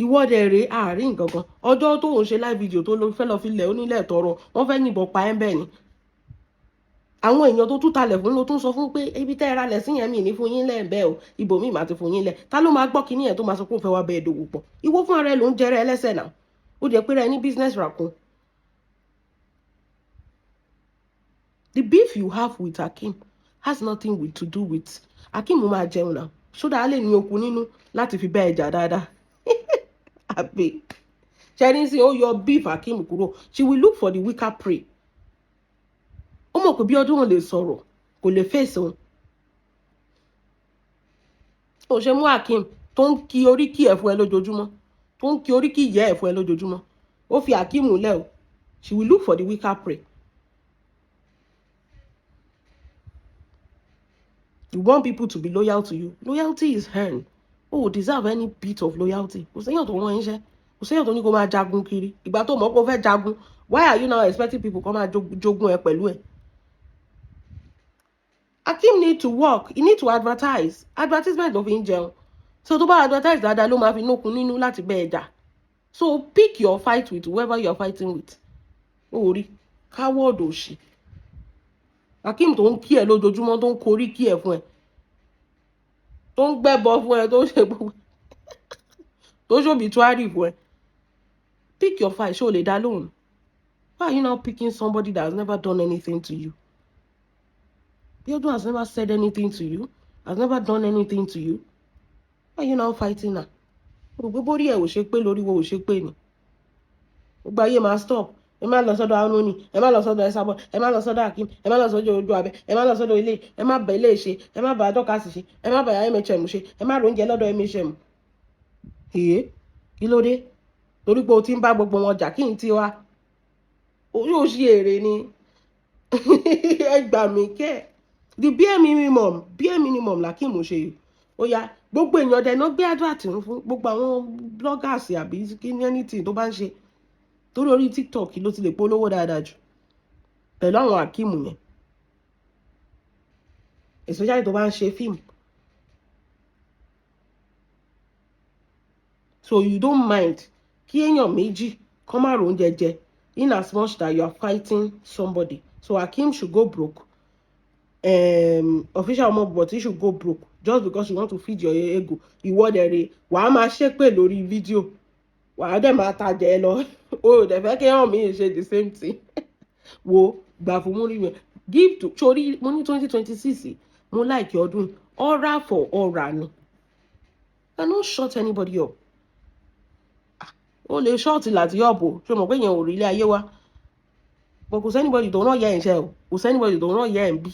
Ìwọ dẹ̀ rèé, àárín nǹkan kan. Ọjọ́ tó ń ṣe live video tó lọ fẹ́ lọ fi lẹ̀ onílẹ̀ tọrọ, wọ́n fẹ́ yìnbọn pa ẹ́ bẹ́ẹ̀ ni. Àwọn èèyàn tó tún talẹ̀ fún ló tún sọ fún pé ibi tẹ́ ẹ ra lẹ̀ sí yẹn, mi ní fún yín lẹ̀ bẹ́ẹ̀ o, ibòmíì máa ti fún yín lẹ̀. Ta ló máa gbọ́ kíní ẹ̀ tó máa sọ pé òun fẹ́ wá bẹ́ẹ̀ dòwò pọ̀? Ìwọ fún ara ẹ ló ń jẹrẹ ẹlẹ́sẹ̀ náà. Ó jẹ́ pé rẹ ní business raccoon. The beef you have with Akeem has nothing to do with Akeem. Máa jẹun náà sódà, á lè ní okun nínú láti fi bẹ́ẹ̀ jà dáadáa. Àbí ṣẹ́ni sí ó yọ beef Akeem kúrò? She will look for the weaker prey. Ó mọ̀ pé bí ọdún ò lè sọ̀rọ̀, kò lè fèsì òun. Ó ṣe mú Akeem tó ń kí oríkì ẹ̀ fún ẹ lójoojúmọ́, tó ń kí oríkì ìyá ẹ̀ fún ẹ lójoojúmọ́. Ó fi Akeem lẹ̀ o. She will look for the weaker prey. You want people to be loyal to you. Loyalty is earned. Oh, deserve any bit of loyalty. Kò séyàn tó rán iṣẹ́, kò séyàn tó ní kó máa jagun kiri. Ìgbà tó mọ̀ pé ó fẹ́ jagun, why are you now expecting people kó máa jogun ẹ pẹ̀lú ẹ? Akeem need to work. He need to advertise. Advertisement ló fi ń jẹun. So tó bá advertise dáadáa ló máa fi nókun nínú láti bẹ́ ẹ jà. So pick your fight with whoever you are fighting with. Ó rí coward òṣì. Akeem tó ń kí ẹ lójoojúmọ́, tó ń korí kí ẹ fún ẹ, tó ń gbẹ́bọ fún ẹ, tó ń ṣe gbogbo, tó ṣe obituary fún ẹ. Pick your fight. Ṣé o lè dá lóhùn? Why are you now picking somebody that has never done anything to you? Biodun has never said anything to you, has never done anything to you. Why are you now fighting her? Gbogbo bórí ẹ̀ ò ṣe pé lórí wo ò ṣe pé ni. Gbogbo ayé máa stop. Ẹ má lọ sọ́dọ̀ Anoni, ẹ má lọ sọ́dọ̀ Esabod, ẹ má lọ sọ́dọ̀ Akeem, ẹ má lọ sọ́dọ̀ ojú abẹ, ẹ má lọ sọ́dọ̀ ilé, ẹ má bà ilé ṣe, ẹ má bà dọ́kàsì ṣe, ẹ má bà MHM ṣe, ẹ má róúnjẹ lọ́dọ̀ MHM. Èé, kí ló dé? Torí pé o ti ń bá gbogbo wọn jà, kí n tiwa. Yóò ṣe èrè ni. Ẹ gbà mí kẹ́. The bare minimum, bare minimum l'Akeem ṣe yìí. Ó yá, gbogbo èèyàn dẹ̀ náà gbé advert ń fún gbogbo àwọn bloggers àbí kí ní anything tó bá ń ṣe. Torí orí TikTok ló ti lè polówó dáadáa jù pẹ̀lú àwọn Akeem yẹn. Especially tó bá ń ṣe fíìmù. So you don't mind kí èèyàn méjì kọ́ má róúnjẹ jẹ in as much that you are fighting somebody. So Akeem should go broke. Official ọmọ, but he should go broke just because you want to feed your ego. Ìwọ dẹ̀ rè, wàá máa ṣépè lórí fídíò, wàá dẹ̀ máa tajà ẹ lọ. O ò dẹ̀ fẹ́ kí hàn mí ṣe the same thing. Wo gbà fún múrí mi give to sórí. Mo ní 2026, mo like ọdún aura for aura ni. Cannot shut anybody up. Ó lè shut láti up o. Ṣé o mọ̀ pé yẹn ò rí ilé ayé wa? But kò sí anybody tó rán yẹ ẹ̀ ń ṣe o, kò sí anybody tó rán yẹ ẹ̀ ń bí.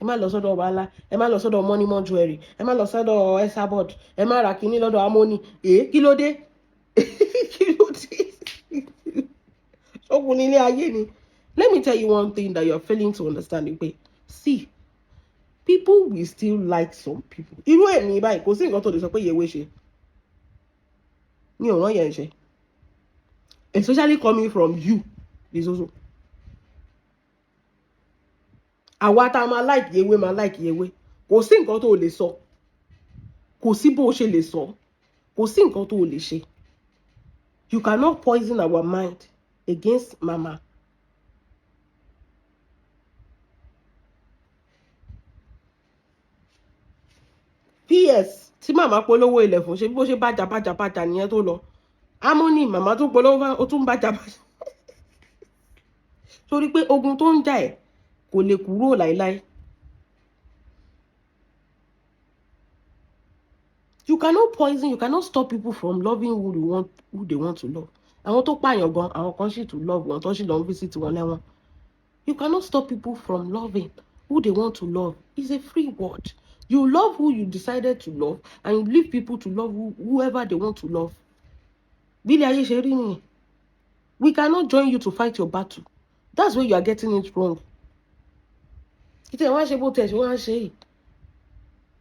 Ẹ má lọ sọ́dọ̀ ọba, ẹ má lọ sọ́dọ̀ Money Jewelry, ẹ má lọ sọ́dọ̀ Esabod, ẹ má ra kinní lọ́dọ̀ Amoni. Èé, kí ló dé? Kí ló dé? Ṣókun nílé ayé ni. Let me tell you one thing that you are failing to understand, pé see, people will still like some people. Irú èmi báyìí, kò sí nǹkan tó lè sọ pé yẹ̀wé ṣe ní ọ̀ràn yẹn ṣe, especially coming from you. This also, àwa tá a máa like yewé, máa like yewé. Kò sí nǹkan tó lè sọ, kò sí bó ṣe lè sọ, kò sí nǹkan tó lè ṣe. You cannot poison our mind against mama. Ps tí màmá polówó ilẹ̀ fún, ṣe bí bó ṣe bàjá bàjá bàjá nìyẹn tó lọ. Harmony, màmá tó polówó, ó tún bàjá bàjá torí pé ogun tó ń jà ẹ̀ kò lè kúrò láéláé. You cannot poison, you cannot stop people from loving who they want, who they want to love. Àwọn tó pààyàn gan, àwọn kan sì tún love wọn, tó sì lọ ń visit wọn lẹ́wọ̀n. You cannot stop people from loving who they want to love. It's a free world. You love who you decided to love and you leave people to love whoever they want to love. Bí ilé ayé ṣe rí nìyẹn. We cannot join you to fight your battle. That's where you are getting it wrong. Ìtẹ̀ wọ́n á ṣe bó tẹ̀ ṣe wọ́n á ṣe yìí.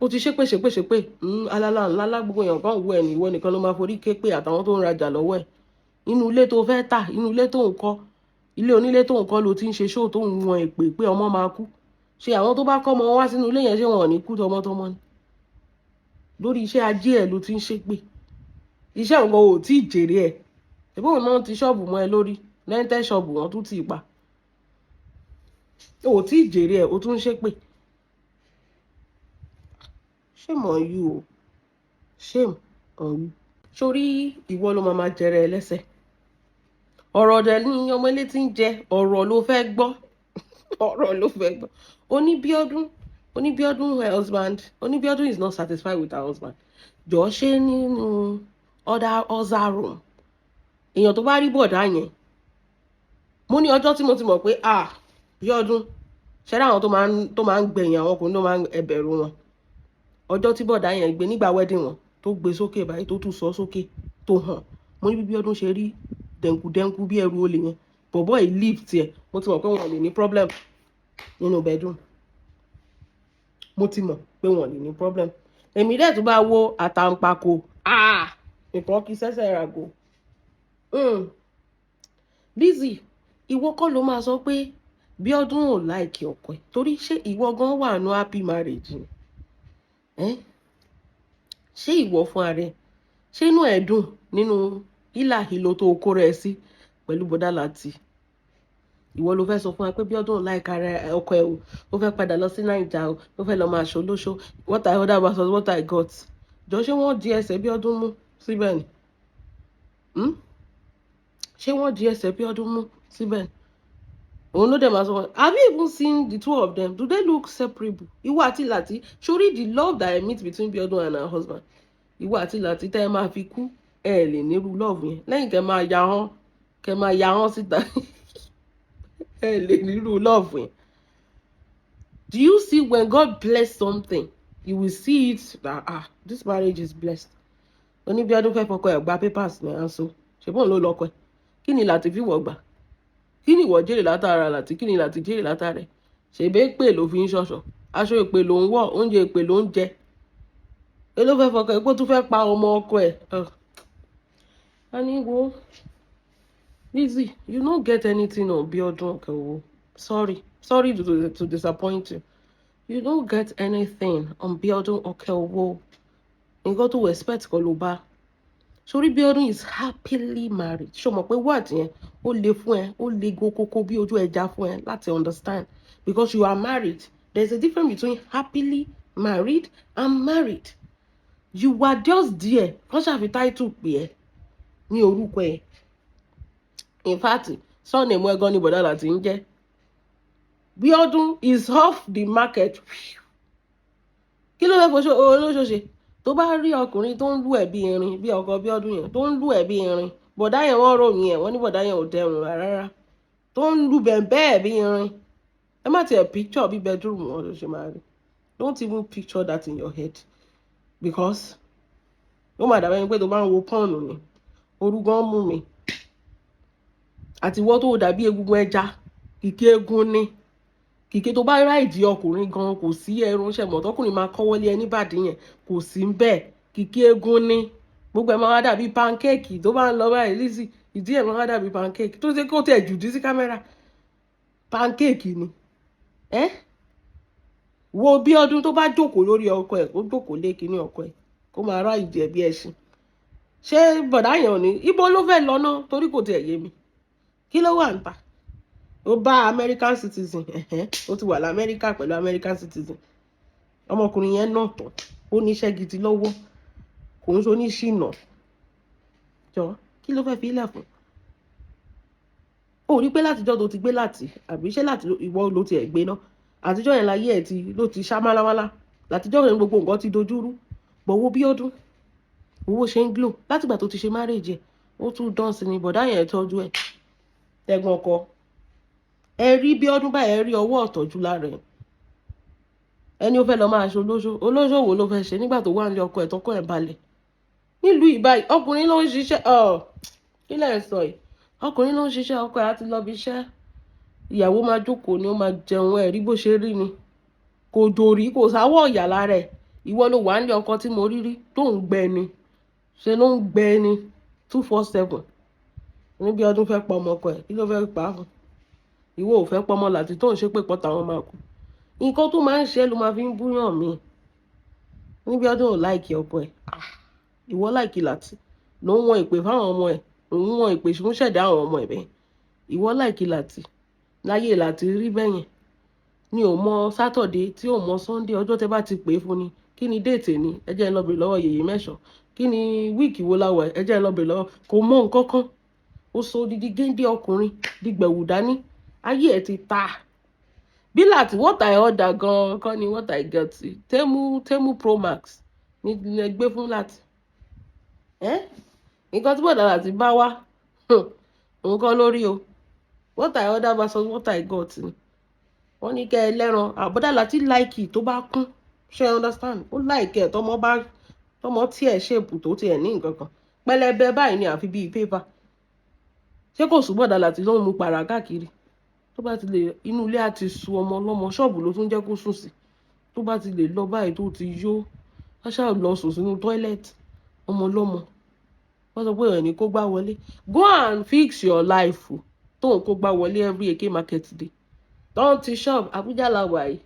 Ó ti ṣépè ṣépè ṣépè, alala ńlá, gbogbo èèyàn kan wọ ẹ̀ ní, ìwọ nìkan ló máa forí ké pé àtàwọn tó ń rajà lọ́wọ́ ẹ̀. Inú ilé tó fẹ́ tà, inú ilé tó ń kọ́, ilé onílé tó ń kọ́ ló ti ń ṣe ṣóò tó ń wọn èpè pé ọmọ máa kú. Ṣé àwọn tó bá kọ́ ọmọ wá sínú ilé yẹn, ṣé wọn ò ní kú tọmọtọmọ ni? Lórí iṣẹ́ ajé ẹ̀ ló ti ń ṣépè. Iṣẹ́ òun gan ò tí ì jèrè ẹ̀. Ṣùgbọ́n òun náà ti ṣọ́ọ̀bù mọ́ ẹ lórí, rented ṣọ́ọ̀bù wọn tún ti pa. Ò tí ì jèrè ẹ̀, o tún ń ṣépè. Shame on you o, shame on you. Sórí ìwọ ló máa máa jẹrẹ ẹ lẹ́sẹ̀. Ọ̀rọ̀ dẹ̀ ní ọmọ ilé tí ń jẹ. Ọ̀rọ̀ ló fẹ́ gbọ́, ọ̀rọ̀ ló fẹ́ gbọ́. Oníbíọ́dún, Oníbíọ́dún, her husband, Oníbíọ́dún is not satisfied with her husband. Jọ, ṣé nínú other room, èèyàn tó bá rí bọ̀dá yẹn, mo ní ọjọ́ tí mo ti mọ̀ pé, ah, Bíọ́dún ṣẹ́rẹ́, àwọn tó máa ń gbẹ̀yìn àwọn ọkùnrin tó máa ń ẹbẹ̀rù wọn. Ọjọ́ tí bọ̀dá yẹn gbé nígbà wedding wọn, tó gbé sókè báyìí, tó tún sọ sókè tó hàn, mo ní bí Bíọ́dún ṣe rí dẹ̀nkudẹ́nku bí ẹrù olè yẹn, bọ̀bọ́ yìí lift tiẹ̀, mo ti mọ̀ pé wọn ò lè ní problem nínú bedroom. Mo ti mọ̀ pé wọn ò lè ní problem. Èmi dẹ̀ tún bá wo àtàǹpàkò, ah, nǹkan kí sẹ́sẹ̀ ràgò. Lizzy, ìwọ kọ́ ló máa sọ pé Bíọ́dún ò like ọkọ ẹ̀, torí ṣé ìwọ gan wà nù happy marriage ni? Eh? Ṣé ìwọ fún ara ẹ, ṣé inú ẹ dùn nínú hílàhílo tó kó rẹ sí pẹ̀lú bọ́dá Láti? Ìwọ ló fẹ́ sọ fún wa pé Bíọ́dún ò like ara ọkọ ẹ o, ó fẹ́ padà lọ sí Naija o, ó fẹ́ lọ máa ṣolóṣó. What I order versus what I got. Jọ, ṣé wọ́n di ẹsẹ̀ Bíọ́dún mú síbẹ̀ ni? Hmm? Ṣé wọ́n di ẹsẹ̀ Bíọ́dún mú síbẹ̀ ni? Òun ló dẹ̀ máa sọ wọn. Have you even seen the two of them? Do they look separable? Ìwọ àti Lati sórí, the love that I meet between Bíọ́dún and her husband, ìwọ àti Lati, tẹ́ ẹ máa fi kú, ẹ lè nírú love yẹn. Lẹ́yìn kẹ́ máa ya hán, kẹ́ máa ya hán síta, ẹ lè nírú love yẹn. Do you see, when God bless something, you will see it that, ah, this marriage is blessed. Oníbíọ́dún fẹ́ fọkọ ẹ̀ gba papers ní àǹso. Ṣùgbọ́n ló lọ́kọ ẹ̀. Kí ni Lati fi wọ̀ gbà? Kí ni ìwọ jèrè látara Lati? Kí ni Lati jèrè látara ẹ̀? Ṣèbé pè ló fi ń ṣọ̀ṣọ̀, aṣọ èpè ló ń wọ̀, oúnjẹ èpè ló ń jẹ. Ẹ ló fẹ́ fọkọ ẹ̀ pé ó tún fẹ́ pa ọmọ ọkọ ẹ̀. A ní wo, Lizzy, you no get anything on Biodun Okeowo. Sorry, sorry to disappoint you. You don't get anything on Biodun Okeowo. Nǹkan tó expect kọ́ ló bá sórí. Biodun is happily married. Ṣó mọ̀ pé word yẹn, ó le fún ẹ, ó le kókó bí ojú ẹja fún ẹ láti understand, because you are married. There is a difference between happily married and married. You were just there, kọ́ ṣàfi title pè ẹ́ ní orúkọ ẹ̀. In fact, surname ẹ̀gan ni bọ̀dá Láti ń jẹ́. Biodun is off the market. Kí ló fẹ́ fọṣọ olóṣooṣe? Tó bá rí ọkùnrin tó ń lù ẹ́ bí irin, bí ọkọ Bíọ́dún yẹn tó ń lù ẹ́ bí irin, bọ̀dá yẹn, wọ́n ròyìn ẹ̀, wọ́n ní bọ̀dá yẹn ò dẹrùn rárá, tó ń lù bẹ́ẹ̀ bí irin. Ẹ má tiẹ̀ picture bí bedroom wọn ló ṣe máa rí. Don't even picture that in your head, because ó máa dàbẹ́ ni pé tó bá ń wo porn ni. Orúgán mú mi àti ìwọ tó dàbí egungun ẹja, kìkì egun ni kìkì. Tó bá ráìdì ọkùnrin gan, kò sí ẹrun ṣẹ̀mọ̀ tọkùnrin máa kọ́wọ́lé ẹni bàdí yẹn, kò sí ń bẹ́ẹ̀. Kìkì egun ni gbogbo ẹ̀ máa wá dàbí pancake tó bá ń lọ báyìí. Lizzy, ìdí ẹ̀ máa wá dàbí pancake tó ṣe kó tẹ̀ jùdí sí kámẹ́rà, pancake ni ẹ́. Wo bí ọdún tó bá jókòó lórí ọkọ ẹ̀, kó jókòó lé kinní ọkọ ẹ̀, kó máa rá ìdí ẹ̀ bí ẹṣin. Ṣé bọ̀dá yẹn ò ní ibo ló fẹ́ lọ náà? Torí kò tiẹ̀ yé mi, kí ló wà ń ta? Ó bá American citizen, ó ti wà lamẹ́ríkà pẹ̀lú American citizen. Ọmọkùnrin yẹn náà tán, ó níṣẹ́ gidi lọ́wọ́, kò ń so ní ṣìnà. Jọ, kí ló fẹ́ fi ilẹ̀ fún? Ó rí pé látijọ́ tó ti gbé láti, àbí ṣé láti ìwọ ló tiẹ̀ gbé náà, àtijọ́ yẹn láyé ẹ̀ ti ló ti ṣá málámálá. Látijọ́ yẹn, gbogbo nǹkan ti dojúrú. Bọ̀wọ́ bí ọdún owó ṣe ń glow látìgbà tó ti ṣe marriage ẹ̀, ó tún dán sí ni. Bọ̀dá yẹn tọ́jú ẹ̀, tẹ̀gbọ́n ọkọ ẹ rí bí ọdún báyìí, ẹ rí ọwọ́ ọ̀tọ́jú lára ẹ̀. Ẹni ó fẹ́ lọ máa ṣe olóṣó, olóṣó wo ló fẹ́ ṣe nígbà tó wà ní ọkọ ẹ̀, tọkọ ẹ̀ balẹ̀ nílùú ìbáyìí? Ọkùnrin ló ń ṣiṣẹ́ ọ, kí lẹ̀ ń sọ yìí? Ọkùnrin ló ń ṣiṣẹ́, ọkọ ẹ̀ á ti lọ bí iṣẹ́, ìyàwó máa jókòó ni, ó máa jẹun. Ẹ̀ rí bó ṣe rí ni, kò dòrí, kò sáwọ́ ọ̀yà lára ẹ̀. Ìwọ ló wà nílé ọkọ tí mo rí rí tó ń gbẹ ni, ṣe ló ń gbẹ ni 24/7. Níbi ọdún fẹ́ pa ọmọ ọkọ ẹ̀, kí ló fẹ́ pa á fún? Ìwọ ò fẹ́ pọmọ láti tó ń ṣépè pọ̀ táwọn máa kú. Nǹkan tó máa ń ṣe ló máa fi ń búyàn mí. Níbi ọdún ò like ọkọ ẹ̀, ìwọ like Láti. Ló ń wọn ìpè fáwọn ọmọ ẹ̀, òun wọn ìpè fún ṣẹ̀dá àwọn ọmọ ẹ̀ bẹ́ẹ̀. Ìwọ like Láti láyé Láti rí bẹ́yẹn ni ò mọ Saturday tí ò mọ Sunday. Ọjọ́ tẹ́ bá ti pè é fún ni, kí ni date ni? Ẹ jẹ́ n lọ bèrè lọ́wọ́ yèyé mẹ́sàn. Kí ni week wo la wà? Ẹ jẹ́ n lọ bèrè lọ́wọ́. Kò mọ nǹkan kan. Ó sọ odidi géńdé ọkùnrin dìgbẹ̀wù dání. Ayé ẹ̀ ti ta bí láti. What I order gan kọ́ ni what I get. Temu, Temu Pro Max ní ní gbé fún láti ẹ́. Nǹkan tí bọ̀dà láti bá wá nǹkan lórí o. What I order versus what I got ni. Wọ́n ní kẹ́ ẹ lẹ́ran àbọ̀dà láti like tó bá kún. Ṣé ẹ understand? Ó like ẹ̀ tọmọ bá tọmọ tí ẹ̀ ṣèpù tó tiẹ̀ ní nǹkan kan pẹlẹbẹ báyìí ni, àfi bíi pépà. Ṣé kò sùn bọ̀dà láti ló ń mu pàrà káàkiri? Tó bá ti lè inú ilé àti su ọmọ ọlọ́mọ, ṣọ́ọ̀bù ló tún jẹ́ kó sùn sí. Tó bá ti lè lọ báyìí tó ti yó, á ṣáà lọ sùn sínú toilet ọmọ ọlọ́mọ. Wọ́n sọ pé ẹ̀ ní kó gbá wọlé. Go and fix your life. Tó ń kó gbá wọlé every eke market day don ti shop. Abuja la wà yìí.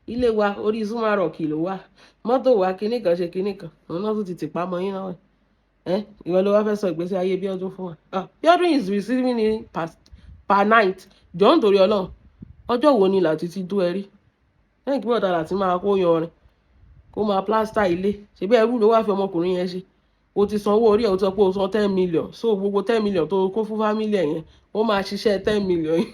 Ilé wa orí Zuma Rock ló wà. Mọ́tò wa kinní kan ṣe kinní kan. Òun náà tún ti tìpa mọ́ yín náà. Ẹ ìwọ ló wá fẹ́ sọ ìgbésí ayé Bíọ́dún fún wa. Ah, Bíọ́dún is receiving it per night. Jọ̀ọ́, nítorí Ọlọ́run, ọjọ́ wo ni Láti ti dó ẹ rí lẹ́yìn kí bọ̀dà láti máa kó yanrìn, kó máa plaster ilé? Ṣebí ẹrú ló wá fi ọmọkùnrin yẹn ṣe. O ti sanwó orí ẹ̀, o ti sọ pé o san 10 million. So gbogbo 10 million tó kó fún family ẹ̀ yẹn, ó máa ṣiṣẹ́ 10 million yìí.